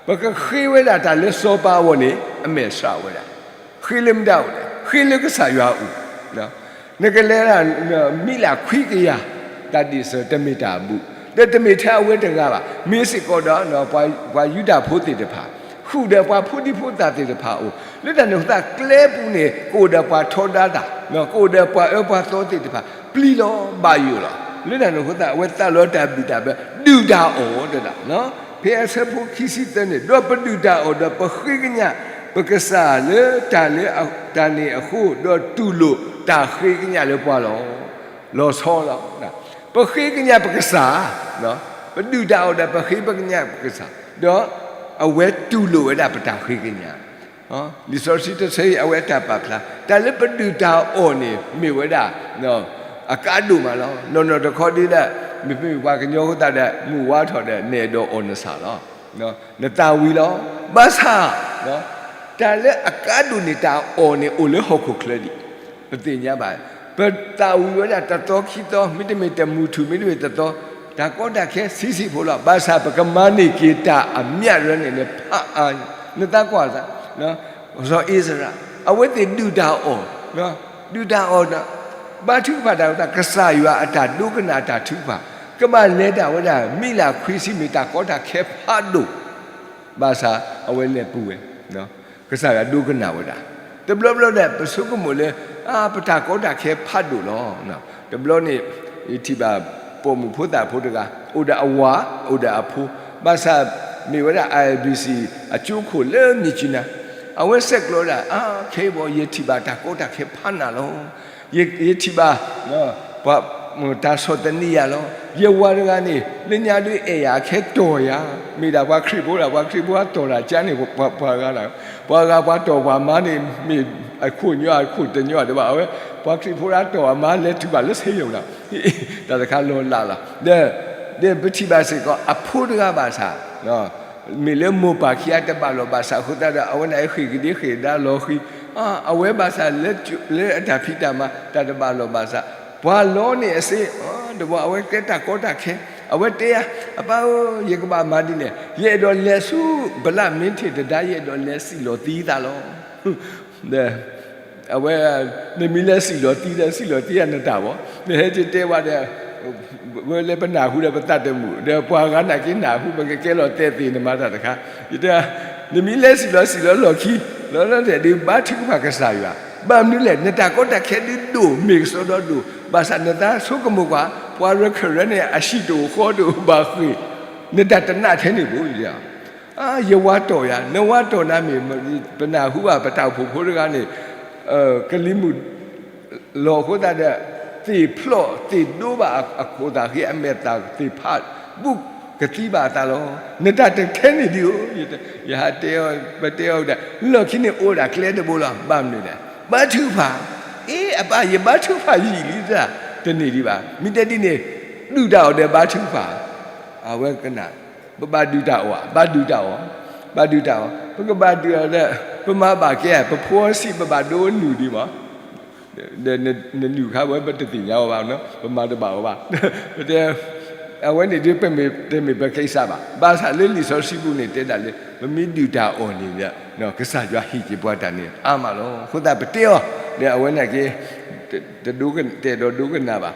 ပကဃ့ဝဲဒၣ်တၢ်လၢစီၤပၤအဂီၢ်န့ၣ် အမဲာ်ဆှးဝဲဒၣ်, ဃ့လၢမတၤအိၣ်လဲၣ်, ဃ့လၢကစၢ်ယွၤအအိၣ်. နကလဲၤဒၣ် မံးလးခွံကယၤ တၢ်ဒ့ၣ်စၢၤ တမ့ၢ်တၢ်အဘူး, ဒီးတမ့ၢ်ထဲအဝဲတဂၤဘၣ်, မ့ၢ်စ့ၢ်ကီးဒီး ပှၤယူဒၤဖိသ့ၣ်တဖၣ်, ဃုာ်ဒီးပှၤဖိဒံဖိသၣ်သ့ၣ်တဖၣ်အအိၣ်, လၢတၢ်န့ၣ်အဃိသတး ကျဲပူၤန့ၣ် ကအိၣ်ဒီးပှၤထီဒါတၢ်, ကအိၣ်ဒီးပှၤအၢပှၤသီသ့ၣ်တဖၣ် ပျံၤလီၤဘၣ်ယိၣ်လီၤ. လၢတၢ်န့ၣ်အဃိသတး အဝဲသးလီတၢ်ဘံၣ်တၢ်ဘၢ ဒုၣ်တၢ်အီၣ်တဒၣ်, ဖဲအဆၢဖိခံဆံသၢန့ၣ်, ဒီးပဒုၣ်တၢ်အီၣ်ဒီးပဃ့ကညး ပကစၢ်လၢတၢ်လၢတၢ်န့ၣ်အဃိ, ဒီးတူၢ်လိာ်တၢ်ဃ့ကညးလၢပှၤလီၤ. လီၤဆီလီၤ. ပဃ့ကညးပကစၢ်, ပဒုၣ်တၢ်အီၣ်ဒီးပဃ့ပကညးပကစၢ်, ဒီးအဝဲတူၢ်လိာ်ဝဲဒၣ်ပတၢ်ဃ့ကညး. လံာ်စီဆှံတဆၢအံၤ အဝဲအတၢ်ပာ်ဖျါ တၢ်လၢပဒုၣ်တၢ်အီၣ်န့ၣ် မ့ၢ်ဝဲဒၣ် အကါဒိၣ်မးလီၤ. နီၢ်နီၢ်တခီဒ်လဲၣ်, မ့မ့ၢ်ပှၤကညီအဃိသတးဒီး မုၢ်ဝါထီၣ်ဒီး နအဲၣ်ဒိးအီၣ်နဆၣ်လီၤ. နသးဝံၤလီၤ. ဘၣ်ဆၣ် တၢ်လၢအကါဒိၣ်န့ၣ် တၢ်အီၣ်န့ၣ် အိၣ်လၢဟီၣ်ခိၣ်ချၢဒံး, ပသ့ၣ်ညါဘၣ်. ပသးဝံၤဝဲဒၣ်တသီခံသီ, မ့တမ့ၢ်တမုၢ်ထူၣ်, မ့တမ့ၢ်တသီ, တၢ်ကီတၢ်ခဲဆံးဆံးဖိလီၤ. ဘၣ်ဆၣ်ပကမၤန့ၢ်က့ၤတၢ်အမြတ်လၢန့ၣ်န့ၣ် ဖးအါ, နသးကွၢ်သး, စီၤအ့စရၤ, အဝဲသ့ၣ်ဒုၣ်တၢ်အီၣ်, ဒုၣ်တၢ်အီၣ်ဒီး ဘါထုကဖၣ်တၢ်အဃိသတး ကစၢ်ယွၤအတၢ်ဒိကနၣ်တၢ်ထုကဖၣ်, ကဘၣ်လဲၤတၢ်ဝဲဒၣ် မံးလးခွံဆံ မ့ၢ်တၢ်ကီတၢ်ခဲဖးဒိၣ်, ဘၣ်ဆၣ်အဝဲလဲၤပူၤဝဲ, ကစၢ်ယွၤဒိကနၣ်ဝဲဒၣ်. တဘျီဘျီဒီး ပဆိကမိၣ်လၢ အါ ပတၢ်ကီတၢ်ခဲဖးဒိၣ်လီၤ. တဘျီန့ၣ် ယထံၣ်ဘၣ်ပိာ်မုၣ်ဖိသၣ်ဖိတဂၤ, အိၣ်ဒီးအဝၤ, အိၣ်ဒီးအဖိ, ဘၣ်ဆၣ်မ့ၢ်ဝဲဒၣ် I B C အကၠိခိၣ်လၢမြစ်ကြီးနား, အဝဲဆဲးကျိးဝဲဒၣ်, အါ ခဲအံၤဘၣ် ယထံၣ်ဘၣ်တၢ်ကီတၢ်ခဲဖးနးလီၤ. ယ, ယထံၣ်ဘၣ် ပှၤ တၢ်ဆီၣ်သနံးယၤလီၤ. ယဝၤတဂၤန့ၣ် လၢညါဒုးအဲၣ်ယၤ အခဲတီၢ်ယၤ, မ့ၢ်ဒၣ်ပှၤခရံာ်ဖိဒၣ်, ပှၤခရံာ်ဖိအတီၢ်တၢ်ကါန့ၣ် ပှၤဂၤဒၣ်, ပှၤဂၤပှၤတီၢ်ပှၤမါန့ၣ် မ့ၢ်အခိၣ်ညီအခိၣ်တညီတဘၣ်, အဝဲ ပှၤခရံာ်ဖိဒၣ်တီၢ်အမါလဲၤတုၤဘၣ်လၢစ့ယိၤဒၣ်, တၢ်တခါလီၤလးလီၤ. ဒီး ဒီးပထံၣ်ဘၣ်စ့ၢ်ကီး အဖိတဂၤဘၣ်ဆၣ် မ့ၢ်လၢမိၢ်ပၢ်ခံဂၤတဘၣ်လိာ်ဘၣ်ဆၣ်အဃိသတးဒီး အဝဲန့ၣ်ဃ့ၢ်ကဒ့ဃ့ၢ်ကဒါလီၤဃံၤ, အဝဲဘၣ်ဆၣ်လၢ လၢအတၢ်ဖံးတၢ်မၤတၢ်တဘၣ်လိာ်ဘၣ်ဆၣ်, ပှၤလီန့ၢ်အစ့, တဘျီအဝဲတဲတၢ်ကီတၢ်ခဲ, အဝဲတဲယၤ, အပၢ်ဧၢ, ယကဘၣ်မၤဒ်လဲၣ်, ယအဲၣ်ဒိးလဲၤဆူ ဘလၣ်မ့ထ့ၣ်တဒါ, ယအဲၣ်ဒိးလဲၤစံၣ်လီၤသံသးလီၤ. အဝဲ, နမ့ၢ်လဲၤစံၣ်လီၤသံဒီး စံၣ်လီၤသံယၤနတၢ်ဘၣ်, နဟဲက့ၤတဲဝဲဒီး ဝဲလၢပနၢ်ဟူဒီးပသးတမုာ်, ဒီးပှၤဂၤနာ်က့နၢ်ဟူ ပကကဲလီၤတဲာ်သ့ၣ်နမၤတၢ်တခါ, ယတဲ, နမ့ၢ်လဲၤစံၣ်လီၤစံၣ်လီၤလီၢ်ခံ, လီၤလီၤတဲာ်ဒုး ဘါထုကဖၣ်ကစၢ်ယွၤ, ဘၣ်မနုၤလဲၣ် နတၢ်ကီတၢ်ခဲဒုးဒိၣ် မ့ၢ်ကစီဒီဒိၣ်, ဘၣ်ဆၣ်နသးဆိကမိၣ်ကွၢ်, ပှၤရခၢၣ်ရဲန့ၣ် အဟံၣ်တအိၣ်ဃီတအိၣ်ဘၣ်ဃ့ၢ်, နတၢ်တနာ်ထဲန့ၣ်ဘၣ် ယဝါတီၢ်ယၤ, နဝါတီၢ်နၤမ့ၢ်, ပနၢ်ဟူဘၣ်ပတၢ်အိၣ်ဖှိၣ်ဖိတဂၤန့ၣ်, ကလံၤမုၢ်လီၤအဃိသတးဒီး, သ့ၣ်ဖျီၣ်သ့ၣ်ဒိဘၣ်အခိၣ်သးဃ့ အမဲာ်သၣ်သ့ၣ်ဖးဘူးကသံဘၣ်အသးလီၤ. နတၢ်တထဲန့ၣ်ဒ်အိၣ်, ယဟးတဲအီၤ ပတဲအီၤဒၣ်, လီၢ်ခံန့ၣ်အိၣ်ဒၣ်ကျဲတဘိလီၤ. ဘၣ်မနုၤလဲၣ်, ဘါထုကဖၣ်, အ့ အပၢ် ယဘါထုကဖၣ်ယံာ်လံသၢ, တန့ၢ်ဒံးဘၣ်. မ့ၢ်တဲဒ်န့ၣ်, ဒုၣ်တၢ်အီၣ်ဒီးဘါထုကဖၣ်, အဝဲကနၣ်, ပဘၣ်ဒုၣ်တၢ်အီၣ်ဧါ, ဘၣ်ဒုၣ်တၢ်အီၣ်, ဘၣ်ဒုၣ်တၢ်အီၣ်, ပကဘၣ်ဒုၣ်အီၣ်ဒီး, ပမၤဘၣ်ကဲဧါ, ပဖိအဆံး ပဘၣ်ဒိနုာ်ဒံးမး, ဒီးနနုာ်ခါဝဲ ပတသ့ၣ်ညါအီၤဘၣ်, ပမၤတဘၣ်အီၤဘၣ်, ပတဲ, အဝဲန့ၣ်ဒ်ပမ့ၢ်တမ့ၢ်ပကဲစးဘၣ်. ဘၣ်ဆၣ်လၢလံာ်စီဆှံပူၤန့ၣ်တဲဒၣ်လၢ ပမ့ၢ်ဒုၣ်တၢ်အီၣ်န့ၣ်ဒီး, ကစၢ်ယွၤဟ့ၣ်က့ၤပှၤတၢ်န့ၣ်အါမးလီၤ. အဃိသတးပတဲအီၤ, ဒီးအဝဲန့ၣ်က့ၤ, တအဲၣ်ဒိးဒိကနၣ်ဘၣ်.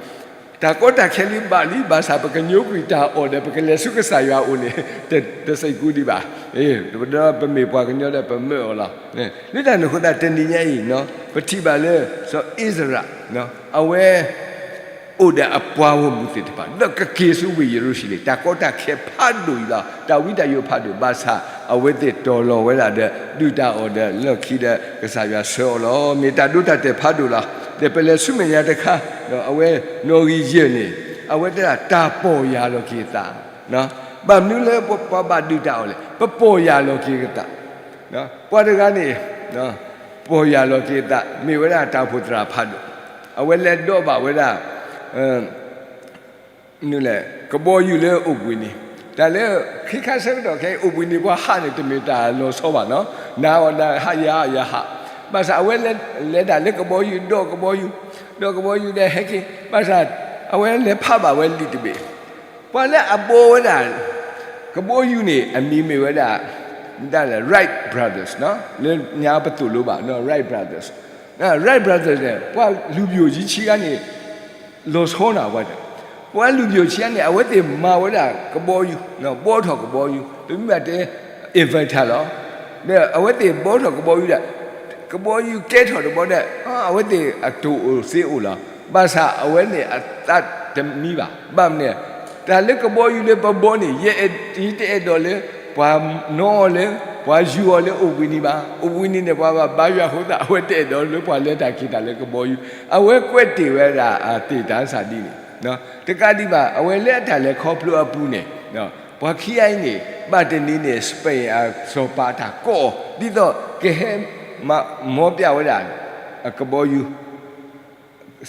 တၢ်ကီတၢ်ခဲလံဘၣ်လံ, ဘၣ်ဆၣ်ပကညိကွံာ်တၢ်အီၣ်ဒီး ပကလဲၤဆူကစၢ်ယွၤအအိၣ်န့ၣ်, တစံးကူဒံးဘၣ်. ဒီးပမ့ၢ်ပှၤကညီဒီးပမၢအီၤလီၤ. လၢတၢ်န့ၣ်အဃိသတးတနံၤညါအံၤ, ပထံၣ်ဘၣ်လၢစီၤအံၣ်စရ့လး, အဝဲ အိၣ်ဒီးအပှၤဂီၢ်မုၢ်သ့ၣ်တဖၣ် ဒီးကက့ၤဆူဝ့ၢ်ယရူၤၡလ့ၣ်, တၢ်ကီတၢ်ခဲဖးဒိၣ်အံၤလီၤ. တၢ်ဝံတၢ်ယိးဖးဒိၣ်, ဘၣ်ဆၣ်အဝဲသ့ၣ်တီၤလီၤဝဲဒၣ်ဒီး ဒုၣ်တၢ်အီၣ်ဒီးလီၢ်ခံဒီး ကစၢ်ယွၤဆှၢအီၤလီၤ. မ့ၢ်တၢ်ဒိတၢ်တဲာ်ဖးဒိၣ်လီၤ. ဒီးပလဲၤဆူမဲာ်ညါတခါ, အဝဲနီၣ်ဂံၢ်ယဲၢ်န့ၣ်, အဝဲတဲဒၣ်တၢ်ပီၢ်ယၢ်လီၤက့ၤအသး, ဘၣ်မနုၤလၢပှၤဘၣ်ဒုၣ်တၢ်အီၣ်လဲၣ်, ပပီၢ်ယၢ်လီၤက့ၤအသး. ပှၤတဂၤန့ၣ်, ပီၢ်ယၢ်လီၤက့ၤအသး မ့ၢ်ဝဲဒၣ်တၢ်အိၣ်ဖှိၣ်သရၣ်ဖးဒိၣ်, အဝဲလဲၤဒိးဘၣ်ဝဲဒၣ် ကဘီယူၤလၢအိၣ်ဘှံးနံၤ, တၢ်လၢ ခံခါဆၢကတီၢ်ခဲအံၤ အိၣ်ဘှံးနံၤပှၤဟးန့ၣ် တမ့ၢ်တၢ်လီၤဆီဘၣ်နီၤ, နၤအီၤနၤဟးယၤအီၤယၤဟး, ဘၣ်ဆၣ်အဝဲလဲၤဒၣ်လၢကဘီယူၤ ဒိးကဘီယူၤ, ဒိးကဘီယူၤဒီးဟဲက့ၤ, ဘၣ်ဆၣ်အဝဲလဲၤဖးဘၣ်ဝဲလံာ်တဘ့ၣ်, ပှၤလၢအဘီဝဲဒၣ် ကဘီယူၤန့ၣ် အမံၤမ့ၢ်ဝဲဒၣ် Wright brothers လၢညါပသိၣ်လိဘၣ် Wright brothers, Wright brothers န့ၣ် ပှၤလူၤပိာ်ယံၤဆံဂၤန့ၣ် လီၤဆီနၤဝဲဒၣ်, ပှၤလူၤပိာ်ဆံဂၤန့ၣ် အဝဲသ့ၣ်မၤဝဲဒၣ်ကဘီယူၤ, ဘီထီၣ်ကဘီယူၤ ပမ့ၢ်ဘၣ်တဲ inventor လီၤ. ဒီးအဝဲသ့ၣ်ဘီထီၣ်ကဘီယူၤဒီး ကဘီယူၤကဲထီၣ်တဘီဒီး အဝဲသ့ၣ်အတိၢ်အိၣ်သ့အိၣ်လီၤ. ဘၣ်ဆၣ်အဝဲန့ၣ်အသးတမံဘၣ်. ဘၣ်မနုၤလဲၣ်, တၢ်လၢကဘီယူၤလၢပဘီန့ၣ် ယတအဲၣ်ဒိးလၢ ပှၤနီအီၤလၢ ပှၤယူၤအီၤလၢအိၣ်ဘှံးနံၤဘၣ်. အိၣ်ဘှံးနံၤန့ၣ် ပှၤဘၣ်ဘါယွၤအဃိသတး အဝဲတအဲၣ်ဒိးလၢပှၤလဲၤတၢ်က့ၤတၢ်လၢကဘီယူၤ, အဝဲကွဲးတ့ၢ်ဝဲဒၣ်အသ့ၣ်တၢ်ကစီၣ်ဒ်န့ၣ် တကးဒံးဘၣ် အဝဲလၢအတၢ်လဲၤခီဖျိအပူၤန့ၣ် ပှၤခံဂၤအံၤန့ၣ် ဘၣ်တနံၤန့ၣ် Spain အစီၤပၤအတၢ်ကိးအီၤ ဒ်သိးကဟဲ မၤပျဲဝဲဒၣ် ကဘီယူၤ,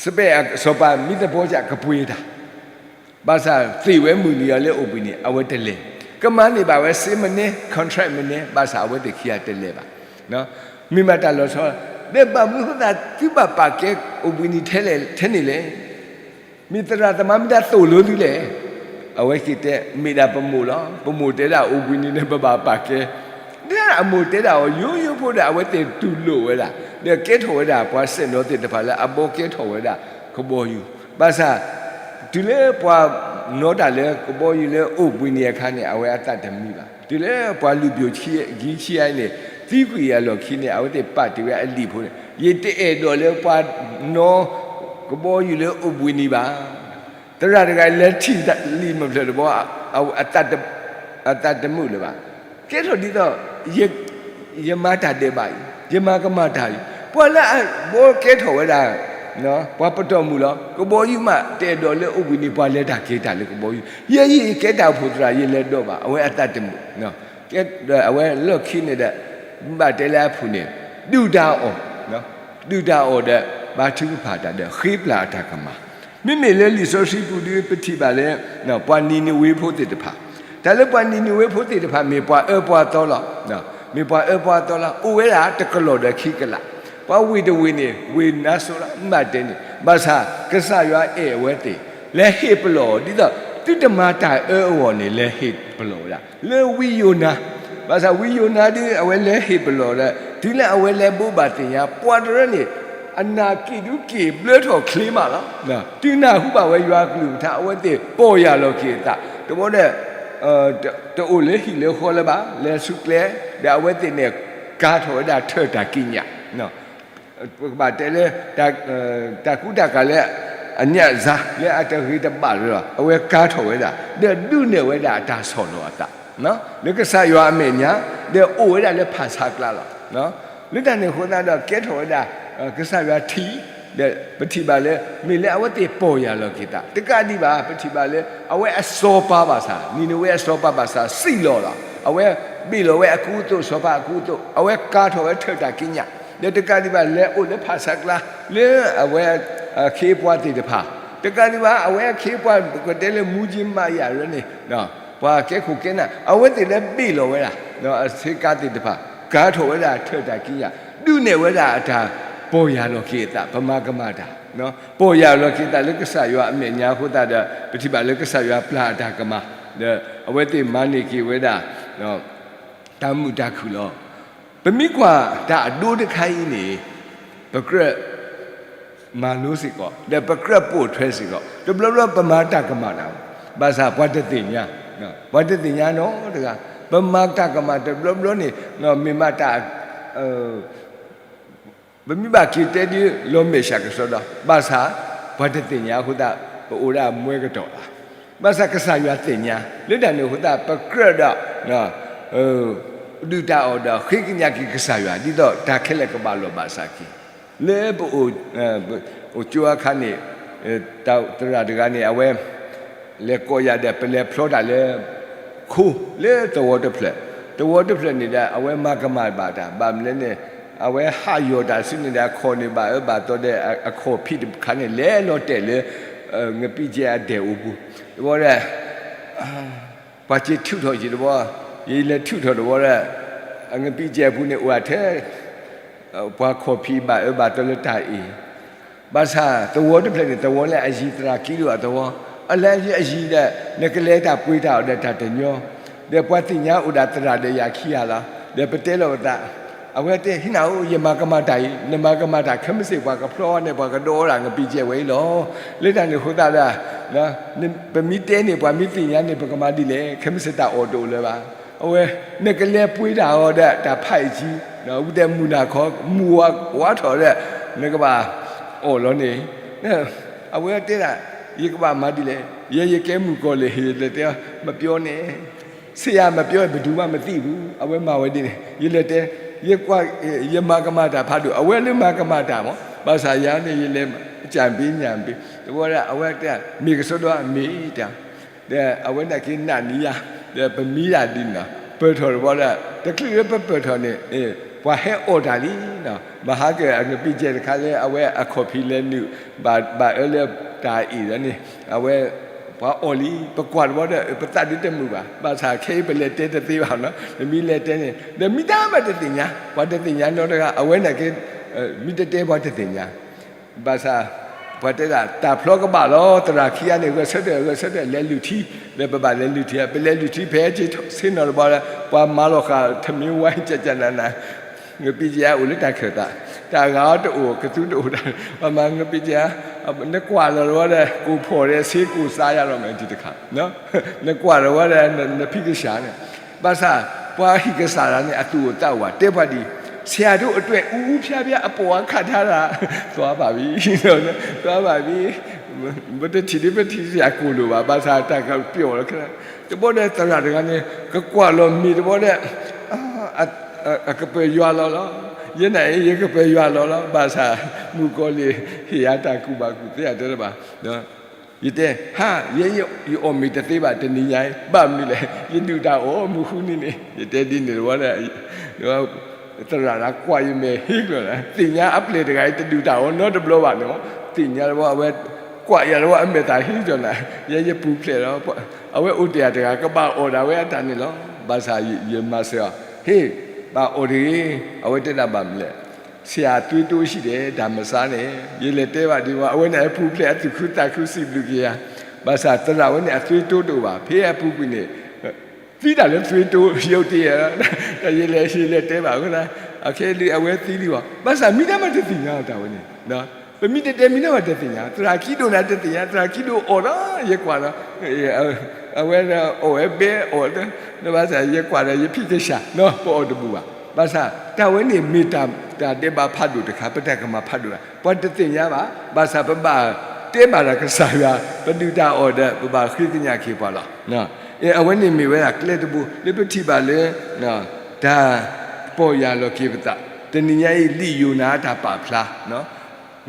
Spain အစီၤပၤမ့ၢ်တဘီကပှ့ၤတၢ်, ဘၣ်ဆၣ်သ့ၣ်ဝဲမုၢ်နံၤအီၤလၢအိၣ်ဘှံးနံၤ အဝဲတလဲၤ, ကမၤန့ၢ်ဘၣ်ဝဲ စ့မနုၤ contract မနုၤ ဘၣ်ဆၣ်အဝဲသ့ၣ်ခံဂၤတလဲၤဘၣ်. မ့ၢ်မးတၢ်လီၤဆီ, ဒီးဘၣ်မနုၤအဃိသတး သုဘၣ်ပာ်ကဲအိၣ်ဘှံးနံၤထဲလဲၣ်ထဲန့ၣ်လဲၣ်. မ့ၢ်သရၣ်သမါမ့ၢ်တၢ်သိၣ်လိသုလဲၣ်. အဝဲက့ၤတဲ မ့ၢ်ဒၣ်ပမိၢ်လီၤ. ပမိၢ်တဲဒၣ်အိၣ်ဘှံးနံၤန့ၣ် ပဘၣ်ပာ်ကဲ, ဒ်အမိၢ်တဲဒၣ်အီၤ ယိယိဖိဒီး အဝဲသ့ၣ်တူၢ်လိာ်ဝဲဒၣ်, ဒီးကဲထီၣ်ဝဲဒၣ် ပှၤစဲၣ်နီၤသ့ၣ်တဖၣ်လၢအဘီကဲထီၣ်ဝဲဒၣ်ကဘီယူၤ, ဘၣ်ဆၣ် တုၤလၢပှၤနီတၢ်လၢကဘီယူၤလၢအိၣ်ဘှံးနံၤအခါန့ၣ် အဝဲအသးတမံဘၣ်. တုၤလၢပှၤလူၤပိာ်ခံဆံဂၤအံၤန့ၣ် သံကွံာ်အလီၢ်ခံန့ၣ် အဝဲသ့ၣ်ပာ်တ့ၢ်ဝဲအလံာ်ဖိန့ၣ် ယတအဲၣ်ဒိးလၢပှၤနီကဘီယူၤလၢအိၣ်ဘှံးနံၤဘၣ်. သရၣ်တဂၤလဲၤထံၣ်လံာ်မုၢ်ဖျၢၣ်တဘီ အသးတမုာ်လၢၤဘၣ်. ကဲထီၣ်ဒ်သိး ယမၤတၢ်ဒဲးဘးအံၤ ယမၤကမၣ်တၢ်အံၤ ပှၤလၢအဘီကဲထီၣ်ဝဲဒၣ် ပှၤပတီၢ်မုၢ်လီၤ. ကဘီယူၤမး တအဲၣ်ဒိးလၢအိၣ်ဘှံးနံၤ ပှၤလဲၤတၢ်က့ၤတၢ်လၢကဘီယူၤ, ယဲယကဲတၢ်အိၣ်ဖှိၣ်သရၣ် ယလဲၤဒိးဘၣ် အဝဲအသးတမုာ်. ဒီးအဝဲလီၢ်ခံန့ၣ်ဒီး ဘၣ်တဲလၢအဖုၣ်န့ၣ် ဒုၣ်တၢ်အီၣ်, ဒုၣ်တၢ်အီၣ်ဒီး ဘါထုကဖၣ်တၢ်ဒီး ဃ့ပျၢ်အတၢ်ကမၣ်. မ့မ့ၢ်လၢလံာ်စီဆှံပူၤဒုး ပထံၣ်ဘၣ်လၢ ပှၤနံၤနဝ့ဖိသ့ၣ်တဖၣ်, တၢ်လၢပှၤနံၤနဝ့ဖိသ့ၣ်တဖၣ် မ့ၢ်ပှၤအၢပှၤသီလီၤ. မ့ၢ်ပှၤအၢပှၤသီလီၤ. အိၣ်ဝဲဒၣ်တကလီၢ်ဒီးခံကလး, ပှၤဝ့ၢ်တဝ့ၢ်န့ၣ် ဝ့ၢ်နါစိၤလီၤ မ့ၢ်တဲန့ၣ်, ဘၣ်ဆၣ်ကစၢ်ယွၤအဲၣ်အဝဲသ့ၣ် လဲၤဟ့ၣ်ပလီၢ်အီၤ ဒ်သိးသုတမၤတၢ်အၢအဂီၢ်န့ၣ် လဲၤဟ့ၣ်ပလီၢ်ဝဲဒၣ် လၢဝံယိၤနါ. ဘၣ်ဆၣ်ဝံယိၤနါဒုး အဝဲလဲၤဟ့ၣ်ပလီၢ်ဒီး တုၤလၢအဝဲလဲၤဘိးဘၣ်သ့ၣ်ညါ ပှၤတရၢန့ၣ် အနၢ်က့ၣ်ဒုးက့ၣ်ဘျၢထီၣ်ချ့မးလီၤ. တုၤနၢ်ဟူဘၣ်ဝဲယွၤအကလုၢ်ကထါ အဝဲသ့ၣ်ပီၢ်ယၢ်လီၤက့ၤအသး, တဘျီဒီး တအိၣ်လၢဟံၣ်လၢဃီလၢၤဘၣ်, လဲၤဆူကျဲ, ဒီးအဝဲသ့ၣ်န့ၣ် ကၤထီၣ်ဝဲဒၣ်ထၢၣ်တၢ်ကံးညာ် ပကဘၣ်တဲလၢ တၢ်ကူတၢ်ကၤလၢ အညၣ်စၢ် လၢအတဂ့ၤတဘၣ်လၢၤလီၤ. အဝဲကၤထီၣ်ဝဲဒၣ် ဒီးဒုးနဲၣ်ဝဲဒၣ်အတၢ်ဆီၣ်လီၤအသး လၢကစၢ်ယွၤအမဲာ်ညါ, ဒီးအိၣ်ဝဲဒၣ်လၢဖၣ်ဆါကျါလီၤ. လၢတၢ်န့ၣ်အဃိသတးဒီး ကဲထီၣ်ဝဲဒၣ် ကစၢ်ယွၤထံၣ်, ဒီးပထံၣ်ဘၣ်လၢ မ့ၢ်လၢအဝဲသ့ၣ်ပီၢ်ယၢ်လီၤက့ၤသး တကးဒံးဘၣ် ပထံၣ်ဘၣ်လၢ အဝဲအစီၤပၤဘၣ်ဆၣ် နံၤနဝ့အစီၤပၤဘၣ်ဆၣ် စံၣ်လီၤလီၤ. အဝဲဘ့ၣ်လီၤဝဲအကူအသိး စီၤပၤအကူအသိး, အဝဲကၤထီၣ်ဝဲထၢၣ်တၢ်ကံးညာ်, ဒီးတကးဒံးဘၣ် လဲၤအိၣ်လၢဖၣ်ဆါကျါ လၢအဝဲအခ့အပှၤသ့ၣ်တဖၣ်, တကးဒံးဘၣ် အဝဲအခ့အပှၤ ပကတဲလၢမူကၠံမးယၤရၢန့ၣ် ပှၤကဲခိၣ်ကဲနၢ် အဝဲသ့ၣ်လၢဘ့ၣ်လီၤဝဲဒၣ် အဆ့ကၤသ့ၣ်တဖၣ် ကၤထီၣ်ဝဲဒၣ်ထၢၣ်တၢ်ကံးညာ်, ဒုးနဲၣ်ဝဲဒၣ်အတၢ်ပီၢ်ယၢ်လီၤက့ၤအသး ပမၤကမၣ်တၢ်, ပီၢ်ယၢ်လီၤက့ၤသးလၢကစၢ်ယွၤအမဲာ်ညါအဃိသတးဒီး ပထံၣ်ဘၣ်လၢကစၢ်ယွၤပျၢ်အတၢ်ကမၣ်, ဒီးအဝဲသ့ၣ်မၤန့ၢ်က့ၤဝဲဒၣ် တၢ်မုာ်တၢ်ခုၣ်လီၤ. ပမ့ၢ်ကွၢ်တၢ်အဒိတခါအံၤန့ၣ် ပကြၢးမၤလိစ့ၢ်ကီး ဒီးပကြၢးပိာ်ထွဲစ့ၢ်ကီး, တဘျီဘျီပမၤတၢ်ကမၣ်တၢ်, ဘၣ်ဆၣ်ပှၤတသ့ၣ်ညါ, ပှၤတသ့ၣ်ညါနီတဂၤ, ပမၤတၢ်ကမၣ်တဘျီဘျီန့ၣ် မ့ၢ်မးတၢ် ပမ့ၢ်ဘၣ်က့ၤတဲဒ်လီၤမဲာ်ဆှးကစီဒီ, ဘၣ်ဆၣ် ပှၤတသ့ၣ်ညါအဃိသတး ပအိၣ်ဒၣ်မွဲကတီၢ်လီၤ. ဘၣ်ဆၣ်ကစၢ်ယွၤသ့ၣ်ညါ, လၢတၢ်န့ၣ်အဃိသတး ပကြၢးဒီး ဒုၣ်တၢ်အီၣ်ဒီးဃ့ကညးက့ၤကစၢ်ယွၤ ဒ်သိးတၢ်ခဲလၢာ်ကဘၣ်လီၢ်ဘၣ်စးက့ၤ, လၢပ အိၣ်ကၠိအခါန့ၣ် သရၣ်တဂၤန့ၣ် အဝဲ လဲၤကိးယၤဒီး ပလဲၤဖျီတၢ်လၢ ခိလၢသဝီတဖျၢၣ်, သဝီတဖျၢၣ်န့ၣ်ဒီး အဝဲမၤကမၣ်ဘၣ်တၢ် ဘၣ်မနုၤလဲၣ်န့ၣ် အဝဲဟးယီၢ်တၢ်စုန့ၣ်ဒီး အခီၣ်န့ၣ်ဘၣ်အၢဘၣ်သီဒီး အခီၣ်ဖံးတခါန့ၣ် လဲၤလီၤတဲာ်လၢ ငပံၣ်ကဲအဒဲၣ်အိၣ်ပူၤ, တဘျီဒီး ပှၤစ့ထုးထီၣ်ယံၤတဘျီ, ယလဲၤထုးထီၣ်တဘျီဒီး ငပံၣ်ကဲအပူၤန့ၣ် အိၣ်ထဲ ပှၤခီၣ်ဖံးဘၣ်အၢဘၣ်သီလၢတၢ်အ့ၣ်, ဘၣ်ဆၣ်သဝီတဖျၢၣ်န့ၣ် သဝီလၢအယံၤသရၣ်ကံဒိၣ်အသဝီ, အလၢအယံၤအယံၤဒီး နကလဲၤတၢ်ပှ့ၤတၢ်အီၣ်ဒီးတၢ်တညီ, ဒီးပှၤသ့ၣ်ညါအိၣ်ဒၣ်သရၣ်ဒီးယၤခံဂၤလီၤ, ဒီးပတဲလီၤပသး, အဝဲတဲ ဟ့ၣ်နၤဧၢ ယမၤကမၣ်တၢ်အံၤ နမၤကမၣ်တၢ် ခဲမုၢ်ဆ့ၣ်ပှၤကဖျီန့ၣ် ပှၤကဒီးဒၣ်ငပံၣ်ကဲဝဲအံၤလီၤ. လၢတၢ်န့ၣ်အဃိသတးဒီး ပမ့ၢ်တဲန့ၣ် ပှၤမ့ၢ်သ့ၣ်ညါန့ၣ် ပကမၤဒ်လဲၣ်, ခဲမုၢ်ဆ့ၣ်တၢ်အီၣ်တအိၣ်လၢၤဘၣ်. အဝဲ နကလဲၤပှ့ၤတၢ်အီၣ်ဒီးတၢ်ဖးအံၤကံ, ဝံၤတဲမုၢ်နၤခီ မုၢ်ဝါထီၣ်ဒီး နကဘၣ်အီၣ်လီၤန့ၣ်, အဝဲတဲဒၣ် ယကဘၣ်မၤဒ်လဲၣ်, ယဲယကဲမုၣ်ကီၤလံၢ် ယလဲၤတဲ မပြောနဲ့, ဆရာမပြော ဘယ်သူမှမသိဘူး, အဝဲမၤဝဲဒ်န့ၣ် ယလဲၤတဲ, ယကွၢ် ယမၤကမၣ်တၢ်ဖးဒိၣ် အဝဲလၢမၤကမၣ်တၢ်မး, ဘၣ်ဆၣ်ယၤန့ၣ် ယလဲၤ အကြံပေး ဉာဏ်ပေး, တဘျီဒီး အဝဲတဲ မ့ၢ်ကစီဒီ မ့ၢ်တၢ် ဒီးအဝဲန့ၣ်က့ၤနာ်န့ၢ်ယၤ, ဒီးပမံဒၣ်ဒ်န့ၣ်လီၤ, ပၢၢ်ထီၣ်တဘျီဒီး တချုးလၢပပၢၢ်ထီၣ်န့ၣ် ပှၤဟဲအီၣ်တၢ်လံ, မဟါကၢၢ်အငပံၣ်ကဲတခါလၢ အဝဲအခီၣ်ဖံးလဲၤနုာ် ဘၣ်အၢလၢတၢ်အ့ၣ်ဒီးန့ၣ် အဝဲ ပှၤအီၣ်လံ, ပကွၢ်တဘျီဒီး ပသးဒ်တမုာ်ဘၣ်, ဘၣ်ဆၣ်ခဲအံၤပလဲၤတဲတသ့ဘၣ်နီၤ, ပမ့ၢ်လဲၤတဲန့ၣ် ဒီးမံတၢ်မးတသ့ၣ်ညါ, ပှၤတသ့ၣ်ညါနီတဂၤ, အဝဲန့ၣ်က့ၤ မ့ၢ်တတဲပှၤတသ့ၣ်ညါ ဘၣ်ဆၣ် ပှၤတဲဒၣ် တၢ်ဖျီကဘၣ်လီၤ, သရၣ်ခံဂၤန့ၣ် ဂဲၤဆၢထၢၣ် ဂဲၤဆၢထၢၣ် လဲၤလုၢ်ထံ, ဒီးပဘၣ်လဲၤလုၢ်ထံ, ပလဲၤလုၢ်ထံဖဲဆ့ၣ်နီၤတဘျီဒီး ပှၤမၤလီၤဃာ် ထမင်းဝိုင်း ကကနန, ငပံၣ်ကဲအိၣ်လၢတၢ်ခၢၣ်သး, တၢ်ဂၤအီၤတအိၣ် ကသူတအိၣ်တၢ်, ပှၤမၤငပံၣ်ကဲ, နကွၢ်လီၤတဘျီဒီး ကိုယ်ဖော်တဲ့ဆေးကိုယ်စားရတော့မယ် ဒီတစ်ခါ, နကွၢ်လီၤတဘျီဒီး နဖံးကစၢ်န့ၣ် ဘၣ်ဆၣ် ပှၤဟံၣ်ကစၢ်ဒၣ်န့ၣ် အသူၣ်အိၣ်သးအိၣ်ဘၣ်, တဲပှၤဒ်အံၤ, ဆရာတို့အတွက် အူအူဖျားဖျား အပေါ်ကခတ်ထားတာ သွားပါပြီ, သွားပါပြီ, ပတထံၣ်ဒ်ပထံၣ်စ့ၢ်ကီးလိာ်ဘၣ်, ဘၣ်ဆၣ်တၢ်ကပျီၣ်လီၤခဲလၢာ်, တဘျီဒီးသရၣ်တဂၤန့ၣ် ကကွၢ်လီၤမ့ၢ်တဘျီဒီး အကပၢၤယွၤလီၤလီၤ, ယဲန့ၣ်အံၤ ယကပၢၤယွၤလီၤလီၤ, ဘၣ်ဆၣ် မုၣ်ကီၤလံၢ် ဟ့ၣ်ယၤတၢ်ကူၣ်ဘၣ်ကူၣ်သ့ အတဲတဘၣ် ယတဲ ဟါ, ယဲယအီၣ်မ့ၤတသ့ဘၣ်တနံၤညါအံၤ, ဘၣ်မနုၤလဲၣ်, ယဒုၣ်တၢ်အီၣ်မုၢ်ဃုနံၤန့ၣ်, ယတဲဒ်န့ၣ်တဝီဒီး သရၣ်ဒၣ်ကွၢ်ယမဲာ်ဟ့ကျၢၤ, သ့ၣ်ညါအပျဲၢ်တဂၤအံၤ တဒုၣ်တၢ်အီၣ်နီတဘျီဘၣ်န့ၣ်, သ့ၣ်ညါတဝီ အဝဲကွၢ်ယၤတဝီ အမဲာ်သၣ်ဟ့ကၠီၣ်နၤ, ယဲယပူၤဖျဲးလီၤ, အဝဲအိၣ်တ့ၢ်တဂၤ ကဘၣ်အီၣ်ဒၣ်ဝဲအတၢ်န့ၣ်လီၤ, ဘၣ်ဆၣ်ယမၤစၢၤအီၤ, ဟ့ၣ်, ဘၣ်အီၣ်တဂ့ၤ, အဝဲတဲဒၣ်ဘၣ်မနုၤလဲၣ် ဆရာသွေးတိုးရှိတယ်, တၢ်မဆါန့ၣ် ယလဲၤတဲဘၣ်ဒ်ဝဲ အဝဲန့ၣ်အပူၤဖျဲးအသူၣ်ခုသးခုစံးဘျုးက့ၤယၤ, ဘၣ်ဆၣ်သရၣ်ဝဲန့ၣ်အသွေးတိုးတအိၣ်ဘၣ်, ဖဲအပူၤကွံာ်န့ၣ် သံတၢ်လၢသွေးတိုး ရုတ်တရက်, တၢ်ယလဲၤဟ့ၣ်လဲၤတဲဘၣ်အဃိသတး အခဲအံၤဒုး အဝဲသံလံဘၣ်. ဘၣ်ဆၣ်မ့ၢ်တၢ်မၤတသ့ၣ်ညါတၢ်ဝဲန့ၣ်, ပမ့ၢ်တတဲမ့ၢ်တၢ်မၤတသ့ၣ်ညါ, သရၣ်ခံဒိၣ်နၤတသ့ၣ်ညါ, သရၣ်ခံဒိၣ်အီၣ်လီၤ, ယကွၢ်လီၤ, အဝဲအီၣ်ဝဲဘဲအီၣ်, ဘၣ်ဆၣ်ယကွၢ်ဒီးယဖံးကစၢ်, ပအီၣ်တဘူၣ်ဘၣ်. ဘၣ်ဆၣ်တၢ်ဝဲန့ၣ်မ့ၢ်တၢ်ဒဲးဘးဖးဒိၣ်တခါ, ပတၢ်ကမၣ်ဖးဒိၣ်တခါ, ပှၤတသ့ၣ်ညါဘၣ်. ဘၣ်ဆၣ်ပဘၣ်တဲဘၣ်ဒီးကစၢ်ယွၤ, ပဒုၣ်တၢ်အီၣ်ဒီး ပဘၣ်ဃ့ကညးက့ၤပှၤလီၤ. အဝဲန့ၣ်မ့ၢ်ဝဲဒၣ်ကျဲတဘိ လၢပထံၣ်ဘၣ်လၢ တၢ်ပီၢ်ယၢ်လီၤက့ၤပသး, တနံၤညါအံၤ လံာ်ယိၤနၤအတၢ်ပာ်ဖျါ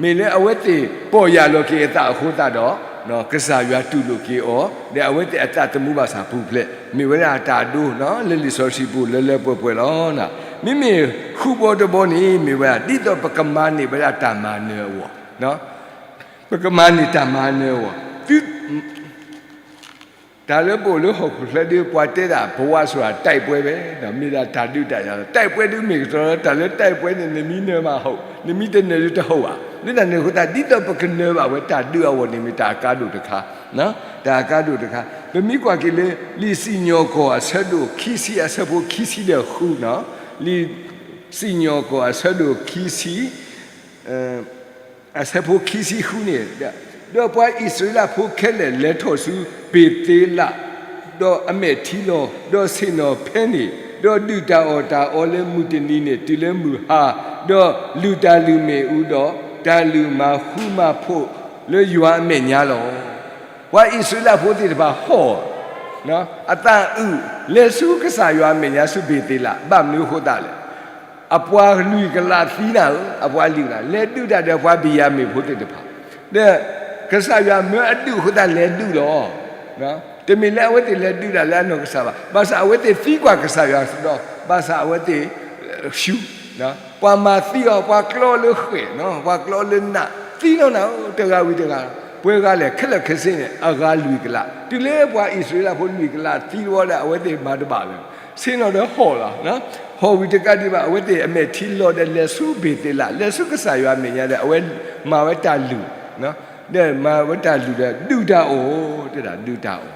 မ့ၢ်လၢအဝဲသ့ၣ်ပီၢ်ယၢ်လီၤက့ၤအသးအဃိသတးဒီး ကစၢ်ယွၤတူၢ်လိာ်က့ၤအီၤ, ဒီးအဝဲသ့ၣ်အသးသမူဘၣ်ဆၣ်ပူၤဖျဲး, မ့ၢ်ဝဲဒၣ်တၢ်ဒိ လၢလံာ်စီဆှံပူၤလၢလၢပှဲၤပှဲၤလီၤ. မ့မ့ၢ်ဃုဘီတဘီန့ၣ် မ့ၢ်ဝဲဒၣ် ဒ်သိးပကမၤန့ၢ်ဝဲဒၣ်တၢ်မၤနၢၤအဂီၢ်, ပကမၤန့ၢ်တၢ်မၤနၢၤအဂီၢ်, တၢ်လၢပအိၣ်လၢဟီၣ်ခိၣ်ချၢဒ်ပှၤတဲဒၣ် ဘဝဆိုတာ တိုက်ပွဲပဲ, မ့ၢ်ဒၣ်တၢ်ဒုးတၢ်ယၤလီၤ. တိုက်ပွဲဒုးမ့ၢ်ကတၢၢ်လီၤ, တၢ်လၢ တိုက်ပွဲန့ၣ် နမ့ၢ်နၢၤမးဟုတ်, နမ့ၢ်တနၢၤဒုးတဟုတ်ဘၣ်. လၢတၢ်န့ၣ်အဃိသတး ဒ်သိးပကနၢၤဘၣ်ဝဲတၢ်ဒုးအဂီၢ်န့ၣ် မ့ၢ်တၢ်အကါဒိၣ်တခါ, တၢ်အကါဒိၣ်တခါ. ပမ့ၢ်ကွၢ်က့ၤလၢ လံာ်စံၣ်ညီၣ်ကွီၢ်အဆၢဒိၣ်ခံဆံ အဆၢဖိခံဆံဒီးဃုန့ၣ်, လံာ်စံၣ်ညီၣ်ကွီၢ်အဆၢဒိၣ်ခံဆံ အဆၢဖိခံဆံဃုန့ၣ်, ဒီးပှၤအံၣ်စရ့လးဖိခဲလၢာ်လဲၤထီၣ်ဆူဘ့ၤသ့လး, ဒီးအမဲာ်ထံလီၤ, ဒီးဆ့ၣ်နီၤဖဲန့ၣ်, ဒီးဒုၣ်တၢ်အီၣ်တၢ်အီလၢမုၢ်တနံၤန့ၣ် တုၤလၢမုၢ်ဟါ, ဒီးလုၢ်တၢ်လုၢ်မ့ၣ်အူဒီး တၢ်လုၢ်မၤဃူမၤဖိးလၢယွၤအမဲာ်ညါလီၤ. ပှၤအံၣ်စရ့လးဖိသ့ၣ်တဖၣ်ဟီၣ် အသးအုး လဲၤဆူကစၢ်ယွၤအမဲာ်ညါဆူဘ့ၤသ့လး, ဘၣ်မနုၤအဃိသတးလဲၣ်. အပှၤလွံၢ်ကလးသံနၤဧၢ, အပှၤလွံၢ်ကလး လဲၤဒုးတၢ်ဒီးပှၤဘံၣ်ယၤမံၣ်ဖိသ့ၣ်တဖၣ်, ဒီးကစၢ်ယွၤမၢအဒုးအဃိသတးလဲၤဒုးလီၤ. တမ့ၢ်လၢအဝဲသ့ၣ်လဲၤဒုးတၢ်လၢအနီၢ်ကစၢ်ဘၣ်. ဘၣ်ဆၣ်အဝဲသ့ၣ်သံကွၢ်ကစၢ်ယွၤဒီး ဘၣ်ဆၣ်အဝဲသ့ၣ် ရှူ, ပှၤမၤသံအီၤ, ပှၤကျီလၢဃဲၣ်, ပှၤကျီလၢနး, သံလီၤနၤဧၢ, တဂၤဝံၤတဂၤ, ပှဲၤဂၤလဲၣ်, ခဲလၢာ်ခဲဆ့န့ၣ် အဂၤလွံၢ်ကလး, တုၤလၢပှၤအံၣ်စရ့လးဖိလွံၢ်ကလးသံတဝီဒီး အဝဲသ့ၣ်မၤတဘၣ်လၢၤ, ဆ့ၣ်နီၤဒီးဟီၣ်လီၤ. ဟီၣ်ဝံၤတကးဒံးဘၣ် အဝဲသ့ၣ်အမဲာ်ထံလီၤဒီးလဲၤဆူဘ့ၤသ့လး, လဲၤဆူကစၢ်ယွၤအမဲာ်ညါဒီး အဝဲမၤဝဲတၢ်လုၢ်, ဒီးမၤဝဲတၢ်လုၢ်ဒီး ဒုၣ်တၢ်အီၣ်, တဲဒၣ်ဒုၣ်တၢ်အီၣ်,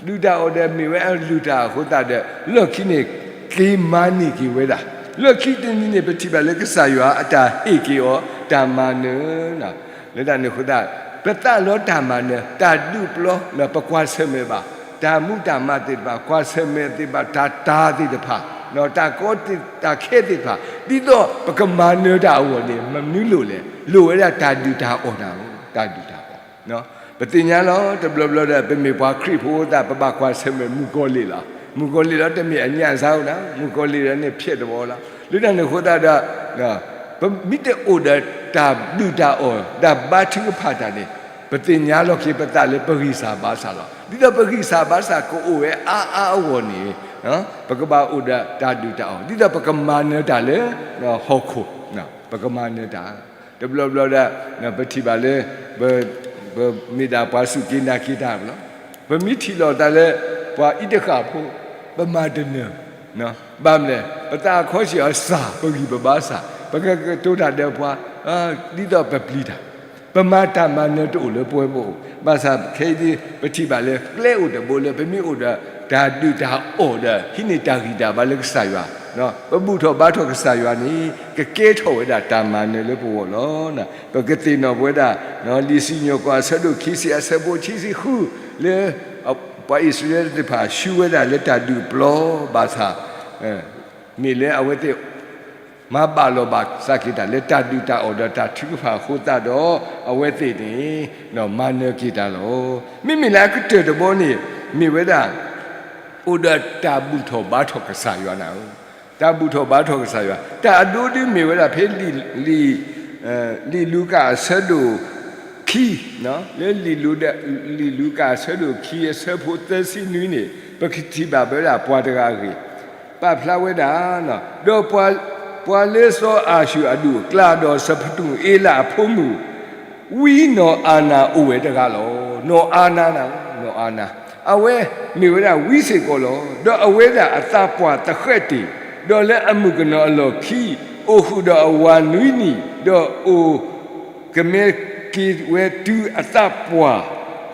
ဒုၣ်တၢ်အီၣ်ဒီးမ့ၢ်ဝဲအလုၢ်တၢ်အီၣ်အဃိသတးဒီး လီၢ်ခံန့ၣ် က့ၤမၤန့ၢ်က့ၤဝဲဒၣ်, လီၢ်ခံတနံၤန့ၣ် ပထံၣ်ဘၣ်လၢကစၢ်ယွၤအတၢ်ဟ့ၣ်က့ၤအီၤ တၢ်မၤနၢၤ လၢတၢ်န့ၣ်အဃိသတး ပသးလီတၢ်မၤနၢၤ, တၢ်ဒုးပျီ, ပကွၢ်ဆၢၣ်မဲာ်ဘၣ် တၢ်မူတၢ်မၤသ့ၣ်တဖၣ်, ကွၢ်ဆၢၣ်မဲာ်သ့ၣ်တဖၣ်, တၢ်တာ်သ့ၣ်တဖၣ်, တၢ်ကီတၢ်ခဲသ့ၣ်တဖၣ်, ဒ်သိးပကမၤနၢၤတၢ်အဂီၢ်န့ၣ် မနုၤလိၣ်လဲၣ်, လိၣ်ဝဲဒၣ်တၢ်ဒုၣ်တၢ်အီၣ်နၤဧၢ, တၢ်ဒုၣ်တၢ်အီၣ်. ပသ့ၣ်ညါလီၤ တဘျီဘျီဒီး ပမ့ၢ်ပှၤခရံာ်ဖိသတး ပဘၣ်ကွၢ်ဆၢၣ်မဲာ်မုၣ်ကီၤလံၢ်လီၤ. မုၣ်ကီၤလံၢ်လီၤ တမ့ၢ်အညၣ်စါဧိၤနၤ, မုၣ်ကီၤလံၢ်လီၤန့ၣ် ဖျဲးတဝီလီၤ. လၢတၢ်န့ၣ်အဃိသတးဒီး ပမ့ၢ်တအိၣ်ဒီးတၢ်ဒုၣ်တၢ်အီၣ် တၢ်ဘါထုကဖၣ်တၢ်န့ၣ် ပသ့ၣ်ညါလီၤက့ၤပသးလၢပဂံၢ်စၢ်ဘါစၢ်လီၤ. ဒ်သိးပဂံၢ်စၢ်ဘါစၢ်ကအိၣ်ဝဲအါအါအဂီၢ်န့ၣ် ပကဘၣ်အိၣ်ဒီးတၢ်ဒုၣ်တၢ်အီၣ် ဒ်သိးပကမၤနၢၤတၢ်လၢဟီၣ်ခိၣ်, ပကမၤနၢၤတၢ် တဘျီဘျီဒီး ပထံၣ်ဘၣ်လၢ ပမ့ၢ်ဒၣ်ပှၤစူၢ်က့ၤနာ်က့ၤတၢ်လီၤ. ပမ့ၢ်ထံၣ်လိာ်သးလၢ ပှၤအံၤတဃၣ်ဖိ ပမၤတနၢၤ, ဘၣ်မနုၤလဲၣ် ပသးအခီၣ်ဆံးအီၤစၢ် ပဂံၢ်ပဘါစၢ် ပကကတိၤတၢ်ဒီးပှၤ ဒ်သိးပပျံၤတၢ် ပမၤတၢ်မၤနၢၤတအိၣ်လၢပဝဲပအိၣ်. ဘၣ်ဆၣ်ခဲအံၤဒ် ပထံၣ်ဘၣ်လၢကျဲအိၣ်တဘိလၢ ပမ့ၢ်အိၣ်ဒီးတၢ်ဒုၣ်တၢ်အီၣ်ဒီး ဟံးန့ၢ်တၢ်ဂံၢ်တၢ်ဘါလၢကစၢ်ယွၤ, ပဘူၣ်ထီၣ်ဘါထီၣ်ကစၢ်ယွၤန့ၣ် ကကဲထီၣ်ဝဲဒၣ်တၢ်မၤနၢၤလၢပဂီၢ်လီၤ. ပကသ့ၣ်နီၣ်ပဝဲဒၣ် လံာ်စံၣ်ညီၣ်ကွီၢ်အဆၢဒိၣ်ခံဆံအဆၢဖိခံဆံဃု လၢ ပှၤအံၣ်စရ့လးသ့ၣ်တဖၣ် ဆူဝဲဒၣ်လၢတၢ်ဒုးပျီဘၣ်ဆၣ် မ့ၢ်လၢအဝဲသ့ၣ် မၤဘၣ်လီၤဘၣ်စးက့ၤတၢ်လၢတၢ်ဒုၣ်တၢ်အီၣ်ဒီးတၢ်ထုကဖၣ်အဃိသတးဒီး အဝဲသ့ၣ်န့ၣ် မၤနၢၤက့ၤတၢ်လီၤ. မ့မ့ၢ်လၢအကတၢၢ်တဘီန့ၣ် မ့ၢ်ဝဲဒၣ် အိၣ်ဒီးတၢ်ဘူၣ်ထီၣ်ဘါထီၣ်ကစၢ်ယွၤနၤဧၢ, တၢ်ဘူၣ်ထီၣ်ဘါထီၣ်ကစၢ်ယွၤ တၢ်အဒိဒ်မ့ၢ်ဝဲဒၣ်ဖဲ လံာ်လူၤကၣ်အဆၢဒိၣ်ခံ, လၢ လံာ်လူၤကၣ်အဆၢဒိၣ်ခံအဆၢဖိသၢဆံနွံန့ၣ် ပကထံၣ်ဘၣ်ဝဲဒၣ်ပှၤတဂၤအဂ့ၢ် ပာ်ဖျါဝဲဒၣ်, ဒီးပှၤလၢစီၤအၤၡူၣ်အဒူၣ်အကျါ ဒီးစီၤပတူၢ်အ့လးအဖိမုၣ် ဝံနီၢ်အၤနၤအိၣ်ဝဲတဂၤလီၤ. နီၢ်အၤနၤနၤ, နီၢ်အၤနၤ, အဝဲမ့ၢ်ဝဲဒၣ်ဝံစ့ၢ်ကီးလီၤ. ဒီးအဝဲဒၣ်အသးပှၢ်သဃဲးတ့ၢ်, ဒီးလၢအမုၣ်ကနီၤအလီၢ်ခံ အိၣ်ဃုာ်ဒီးအဝၤနွံနံၣ်, ဒီးအိၣ်ကမဲက့ၤဝဲတုၤအသးပှၢ်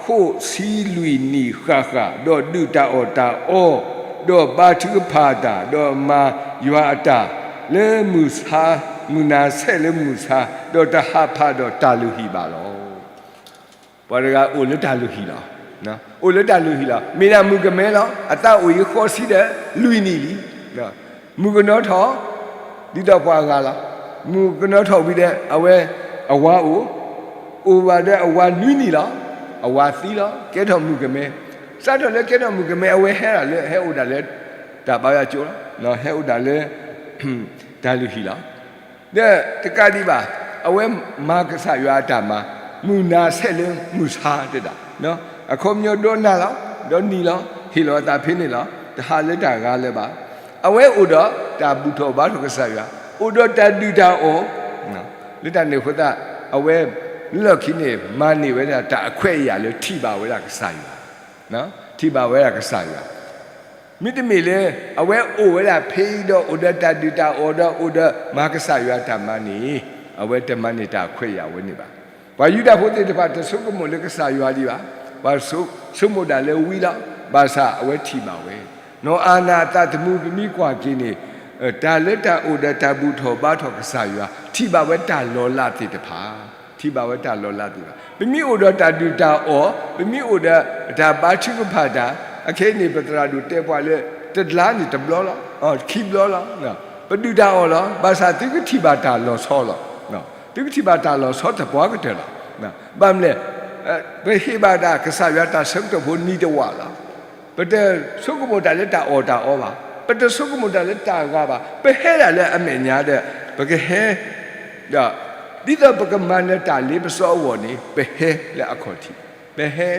ဃိးဆံလွံၢ်နံၣ်ဃၣ်ဃၣ်, ဒီးဒုၣ်တၢ်အီၣ်တၢ်အီ, ဒီးဘါထုကဖၣ်တၢ်, ဒီးမၤယွၤအတၢ်, လၢမုၢ်ဆါ, မုၢ်နၤဆဲးလၢမုၢ်ဆါ, ဒီးတဟးဖးဒီးတၢ်လုၢ်ဟံၣ်ဘၣ်လီၤ. ပှၤတဂၤအိၣ်လၢတၢ်လုၢ်ဟံၣ်လီၤ. အိၣ်လၢတၢ်လုၢ်ဟံၣ်လီၤ. မ့ၢ်ဒၣ်မုၣ်ကမဲလီၤ. အသးအိၣ်အံၤဃီဆံဒီး လွံၢ်နံၣ်လံ. မုၣ်ကနီၤထီၣ်, ဒ်သိးပှၤဂၤလီၤ. မုၣ်ကနီၤထီၣ်ဝံၤဒီး အဝဲ အဝၤအိၣ်, အိၣ်ဘၣ်ဒီးအဝၤနွံနံၣ်လီၤ. အဝၤသံလီၤ. ကဲထီၣ်မုၣ်ကမဲ. စးထီၣ်လၢကဲထီၣ်မုၣ်ကမဲ အဝဲဟဲဒၣ်လၢ ဟဲအိၣ်ဒၣ်လၢ တၢ်ဘါယွၤကၠိလီၤ. ဟဲအိၣ်ဒၣ်လၢ တၢ်လုၢ်ဟံၣ်လီၤ. ဒီးတကးဒံးဘၣ်, အဝဲမၤကစၢ်ယွၤအတၢ်မၤ, မုၢ်နၤဆဲးလၢမုၢ်ဆါတဲဒၣ်, အခီပညီဒီးနၤလီၤ, ဒီးနံၤလီၤ, ဟ့ၣ်လီၤအသးဖဲန့ၣ်လီၤ, တဟးလၢတၢ်ဂၤလၢၤဘၣ်. အဝဲအိၣ်ဒီးတၢ်ဘူၣ်ထီၣ်ဘါထီၣ်ကစၢ်ယွၤ, အိၣ်ဒီးတၢ်ဒုၣ်တၢ်အီၣ်, လၢတၢ်န့ၣ်အဃိသတး အဝဲလၢခံန့ၣ် မၤန့ၢ်ဝဲဒၣ်တၢ်အခွဲးအယာ်လၢထံၣ်ဘၣ်ဝဲဒၣ်ကစၢ်ယွၤ, ထံၣ်ဘၣ်ဝဲဒၣ်ကစၢ်ယွၤ မ့တမ့ၢ်လၢ အဝဲအိၣ်ဝဲဒၣ်ဖဲအံၤဒီး အိၣ်ဒီးတၢ်ဒုၣ်တၢ်အီၣ်ဒီး အိၣ်ဒီးမၤကစၢ်ယွၤတၢ်မၤန့ၣ်, အဝဲတမၤန့ၢ်တၢ်ခွဲးယာ်ဝဲန့ၣ်ဘၣ်. ပှၤယူဒၤဖိသ့ၣ်တဖၣ်တဆိကမိၣ်လၢကစၢ်ယွၤဒံးဘၣ်. ပှၤဆိကမိၣ်ဒၣ်လၢဝံလီၤ. ဘၣ်ဆၣ်အဝဲထံၣ်ဘၣ်ဝဲ, နီၢ်အၤနၤအသးသမူ ပမ့ၢ်ကွၢ်က့ၤန့ၣ်, တၢ်လၢတၢ်အိၣ်ဒီးတၢ်ဘူၣ်ထီၣ်ဘါထီၣ်ကစၢ်ယွၤ ထံၣ်ဘၣ်ဝဲတၢ်လီၤလးသ့ၣ်တဖၣ် ထံၣ်ဘၣ်ဝဲတၢ်လီၤလးသ့ၣ်တဖၣ်. ပမ့ၢ်အိၣ်ဒီးတၢ်ဒုၣ်တၢ်အီၣ်, ပမ့ၢ်အိၣ်ဒီးတၢ်ဘါထုကဖၣ်တၢ်, အခဲအံၤန့ၣ် ပသရၣ်ဒိၣ်တဲပှၤလၢ တလါန့ၣ်တဘျီလီၤ, ခံဘျီလီၤ. ပဒုၣ်တၢ်အီၣ်လီၤ. ဘၣ်ဆၣ်သုကထံၣ်ဘၣ်တၢ်လီၤဆီလီၤ. သုကထံၣ်ဘၣ်တၢ်လီၤဆီသပှၢ်ကတၢၢ်လီၤ. ဘၣ်မနုၤလဲၣ်, ပဟ့ၣ်ဘၣ်ဒၣ်ကစၢ်ယွၤတၢ်ဆၢကတီၢ်ဖိနံၤတဝာ်လီၤ. ပတဆိကမိၣ်တၢ်လၢတၢ်အီၣ်တၢ်အီဘၣ်. ပတဆိကမိၣ်တၢ်လၢတၢ်ဂၤဘၣ်. ပဟဲဒၣ်လၢအမဲာ်ညါဒီး ပကဟဲ, ဒီး ဒ်သိးပကမၤနၢၤတၢ်လ့ပစီအဂီၢ်န့ၣ် ပဟဲလၢအခီၣ်ထံး, ပဟဲ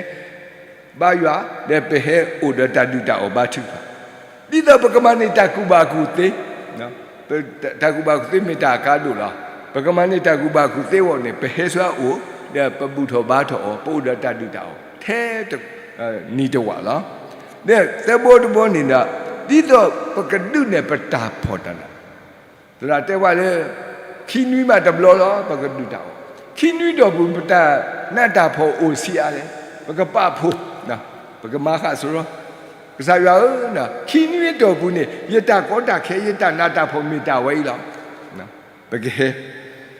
ဘါယွၤ, ဒီးပဟဲအိၣ်ဒီးတၢ်ဒုၣ်တၢ်အီၣ်ဘါထုကဖၣ်, ဒ်သိးပကမၤန့ၢ်တၢ်ကူၣ်ဘၣ်ကူၣ်သ့, တၢ်ကူၣ်ဘၣ်ကူၣ်သ့မ့ၢ်တၢ်အကါဒိၣ်လီၤ. ပကမၤန့ၢ်တၢ်ကူၣ်ဘၣ်ကူၣ်သ့အဂီၢ်န့ၣ် ပဟဲဆူအအိၣ်, ဒီးပဘူၣ်ထီၣ်ဘါထီၣ်အီၤ, ပအိၣ်ဒီးတၢ်ဒုၣ်တၢ်အီၣ် ထဲ နံၤတဝာ်လီၤ. ဒီးသၢဘီတဘီန့ၣ်ဒီး ဒ်သိးပကဒုးနဲၣ်ပတၢ်ဖှီၣ်တၢ်နး သရၣ်တဲဝဲလၢ ခံနွံမးတဘျီလီၤ ပကဒုၣ်တၢ်အီၣ်, ခံနွံတီၢ်ပူၤ ပတၢ်နးတၢ်ဖှီၣ်အိၣ်ဆံးအါလဲၣ်, ပကပာ်ဖှိၣ်, ပကမၤဃာ်စရီ, ကစၢ်ယွၤဧၢ, ခံနွံတီၢ်ပူၤန့ၣ် ယတၢ်ကီတၢ်ခဲ ယတၢ်နးတၢ်ဖှီၣ်မ့ၢ်တၢ်ဝဲအံၤလီၤ. ပကဟဲ,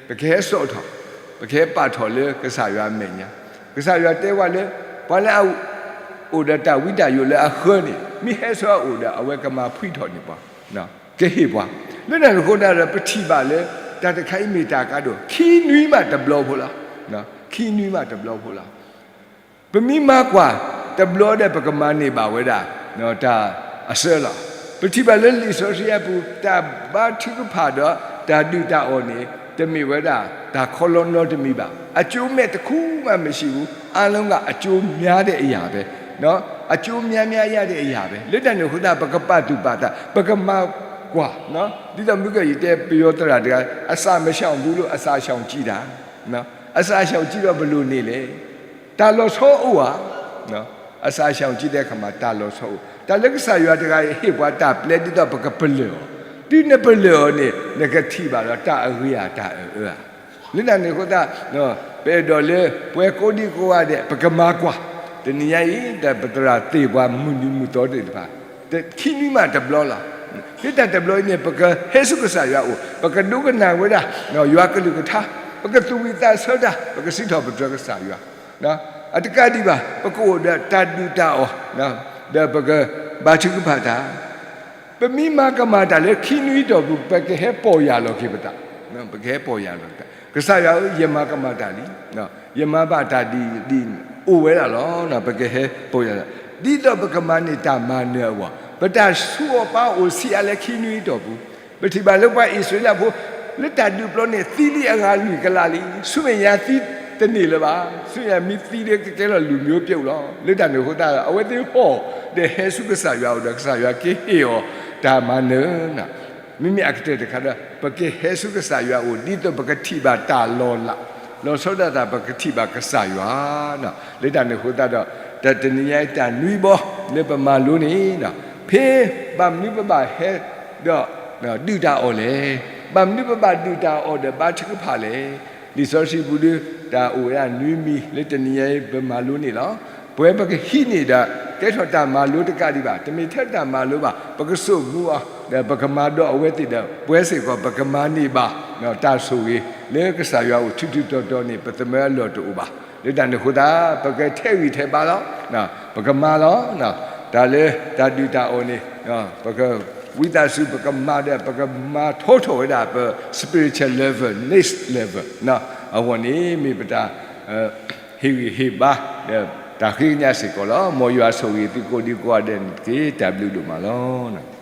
ပကဟဲစိာ်ထီၣ်, ပကဟဲပာ်ထီၣ်လၢကစၢ်ယွၤအမဲာ်ညါ, ကစၢ်ယွၤတဲဝဲလၢ ပှၤလၢအ အိၣ်ဒီးတၢ်ဝံတၢ်ယိးလၢအဃၢန့ၣ် မ့ၢ်ဟဲဆူအအိၣ်ဒီး အဝဲကမၤဖှံထီၣ်န့ၢ်ပှၤ, ကဟ့ၣ်ပှၤ, လၢတၢ်န့ၣ်အဃိသတးဒီး ပထံၣ်ဘၣ်လၢ တၢ်တခါအံၤမ့ၢ်တၢ်ကါဒိၣ် ခံနွံမးတဘျီဖိလီၤ, ခံနွံမးတဘျီဖိလီၤ. ပမ့ၢ်မၤကွၢ်တဘျီဒီး ပကမၤန့ၢ်ဘၣ်ဝဲဒၣ် တၢ်အစၢလီၤ. ပထံၣ်ဘၣ်လၢလံာ်စီဆှံအပူၤ တၢ်ဘါထုကဖၣ်ဒီးတၢ်ဒုၣ်တၢ်အီၣ်န့ၣ် တမ့ၢ်ဝဲဒၣ်တၢ်ခီလီနီတမံၤဘၣ်. အကျိုးမဲ့တစ်ခုမှမရှိဘူး, အားလုံးကအကျိုးများတဲ့အရာပဲ, အကျိုးများများရတဲ့အရာပဲ. လၢတၢ်န့ၣ်အဃိသတး ပကပာ်သူၣ်ပာ်သး, ပကမၤကွၢ်, ဒ်သိးမုၢ်ကယံာ်တဲပယီၤသရၣ်တဂၤ အစာမရှောင်ဘူးလို့ အစာရှောင်ကြည့်တာ, အစာရှောင်ကြည့်တော့ဘယ်လိုနေလဲ, တၢ်လီၤဆီအိၣ်ဧါ, အစာရှောင်ကြည့်တဲ့အခါမှာ တၢ်လီၤဆီအိၣ်, တၢ်လၢကစၢ်ယွၤတဂၤအံၤ ဟ့ၣ်ပှၤတၢ်ပျဲဒ်သိးပကပလၢၢ်အီၤ, တုၤနပလၢၢ်အီၤန့ၣ် နကထံၣ်ဘၣ်ဒီးတၢ်အဂ့ၤဧါတၢ်အၢဧါ. လၢတၢ်န့ၣ်အဃိသတး ပအဲၣ်ဒိးလၢပှၤကိးဒံကိးဂၤဒဲး ပကမၤကွၢ်, တနံၤညါအံၤ ဒီးပသရၣ်သ့ၣ်ပှၤမုၢ်နံၤမုၢ်သီသ့ၣ်တဖၣ် ခံနွံမးတဘျီလီၤ. လၢတၢ်တဘျီအံၤန့ၣ် ပကဟဲဆူကစၢ်ယွၤအအိၣ်, ပကဒိကနၣ်ဝဲဒၣ် ယွၤကလုၢ်ကထါ, ပကသူၣ်ဝံၣ်သးဆၢတၢ်, ပကစံးထီၣ်ပတြၢၤကစၢ်ယွၤ, အတကးဒံးဘၣ် ပကအိၣ်ဒီးတၢ်ဒုၣ်တၢ်အီၣ်, ဒီးပကဘါထုကဖၣ်တၢ် ပမ့ၢ်မၤကမၣ်တၢ်လၢခံနွံတီၢ်ပူၤ ပကဟဲပီၢ်ယၢ်လီၤက့ၤပသး, ပကဟဲပီၢ်ယၢ်လီၤက့ၤပသး, ကစၢ်ယွၤဧၢ, ယမၤကမၣ်တၢ်လံ, ယမၤဘၣ်တၢ်ဒ်အံၤဒ်အံၤ အိၣ်ဝဲဒၣ်လီၤ. ပကဟဲပီၢ်ယၢ်လီၤ, ဒ်သိးပကမၤန့ၢ်တၢ်မၤနၢၤအဂီၢ်, ပတၢ်ဆူးအီၣ်ပာ်အီၣ်အိၣ်ဆံးအါလၢခံနွံတီၢ်ပူၤ, ပထံၣ်ဘၣ်လၢပှၤအံၣ်စရ့လးဖိ လၢတၢ်ဒုးပျီန့ၣ် သံလံအဂၤလွံၢ်ကလးလံ, ဆူမဲာ်ညါသံတန့ၢ်လၢၤဘၣ်, ဆူမဲာ်ညါမ့ၢ်သံလၢကကဲထီၣ်လူၤမျိုးပြုတ်လီၤ. လၢတၢ်န့ၣ်အဃိသတးဒီး အဝဲသ့ၣ်ဟီၣ်ဒီးဟဲဆူကစၢ်ယွၤအအိၣ်ဒီး ကစၢ်ယွၤကဟ့ၣ်အီၤတၢ်မၤနၢၤ မ့မ့ၢ်အကတၢၢ်တခါဒီး ပကဟဲဆူကစၢ်ယွၤအအိၣ် ဒ်သိးပကထံၣ်ဘၣ်တၢ်လီၤလး, လီၤဆီဒၣ်တၢ် ပကထံၣ်ဘၣ်ကစၢ်ယွၤ, လၢတၢ်န့ၣ်အဃိသတးဒီး တနံၤညါအံၤတၢ်နွံဘီ လၢပမၤလိန့ၣ်, ဖဲဘၣ်မနုၤပဘၣ်ဟဲဒီး ဒုၣ်တၢ်အီၣ်လဲၣ်, ဘၣ်မနုၤပဘၣ်ဒုၣ်တၢ်အီၣ်ဒီးဘါထုကဖၣ်လဲၣ်, လံာ်စီဆှံပူၤဒီး တၢ်အိၣ်ဝဲဒၣ်နွံမံၤ လၢတနံၤညါအံၤပမၤလိန့ၣ်လီၤ. ပဝဲပကဟံးန့ၢ်ဒီး တမ့ၢ်ထဲတၢ်မၤလိတကးဒံးဘၣ်, တမ့ၢ်ထဲတၢ်မၤလိဘၣ်, ပကစိာ်မူအီၤ, ဒီးပကမၤဒီးအဝဲသ့ၣ်ဒီး ပဝဲစ့ၢ်ကီး ပကမၤန့ၢ်ဘၣ် တၢ်ဆိၣ်ဂ့ၤ လၢကစၢ်ယွၤအိၣ်ထူးထူးတီၤတီၤန့ၣ် ပသမၢအလီၢ်တအိၣ်ဘၣ်. လၢတၢ်န့ၣ်အဃိသတး ပကထဲးဂံၢ်ထဲးဘါလီၤ. ပကမၤလီၤ. တၢ်လၢတၢ်ဒုၣ်တၢ်အီၣ်န့ၣ် ပက ဝံသးစူၤ ပကမၤဒီး ပကမၤထီထီၣ်ဝဲဒၣ် ပ spiritual level, next level အဂီၢ်န့ၣ် မ့ၢ်ပတၢ် ဟ့ၣ်ဂံၢ်ဟ့ၣ်ဘါ ဒီးတၢ်ဃ့ကညးစ့ၢ်ကီးလီၤ. မ်ယွၤဆိၣ်ဂ့ၤသုကိးဒံကိးဂၤဒဲးန့ၣ်တက့ၢ်. တၢ်ဘျုးဒိၣ်မးလီၤ.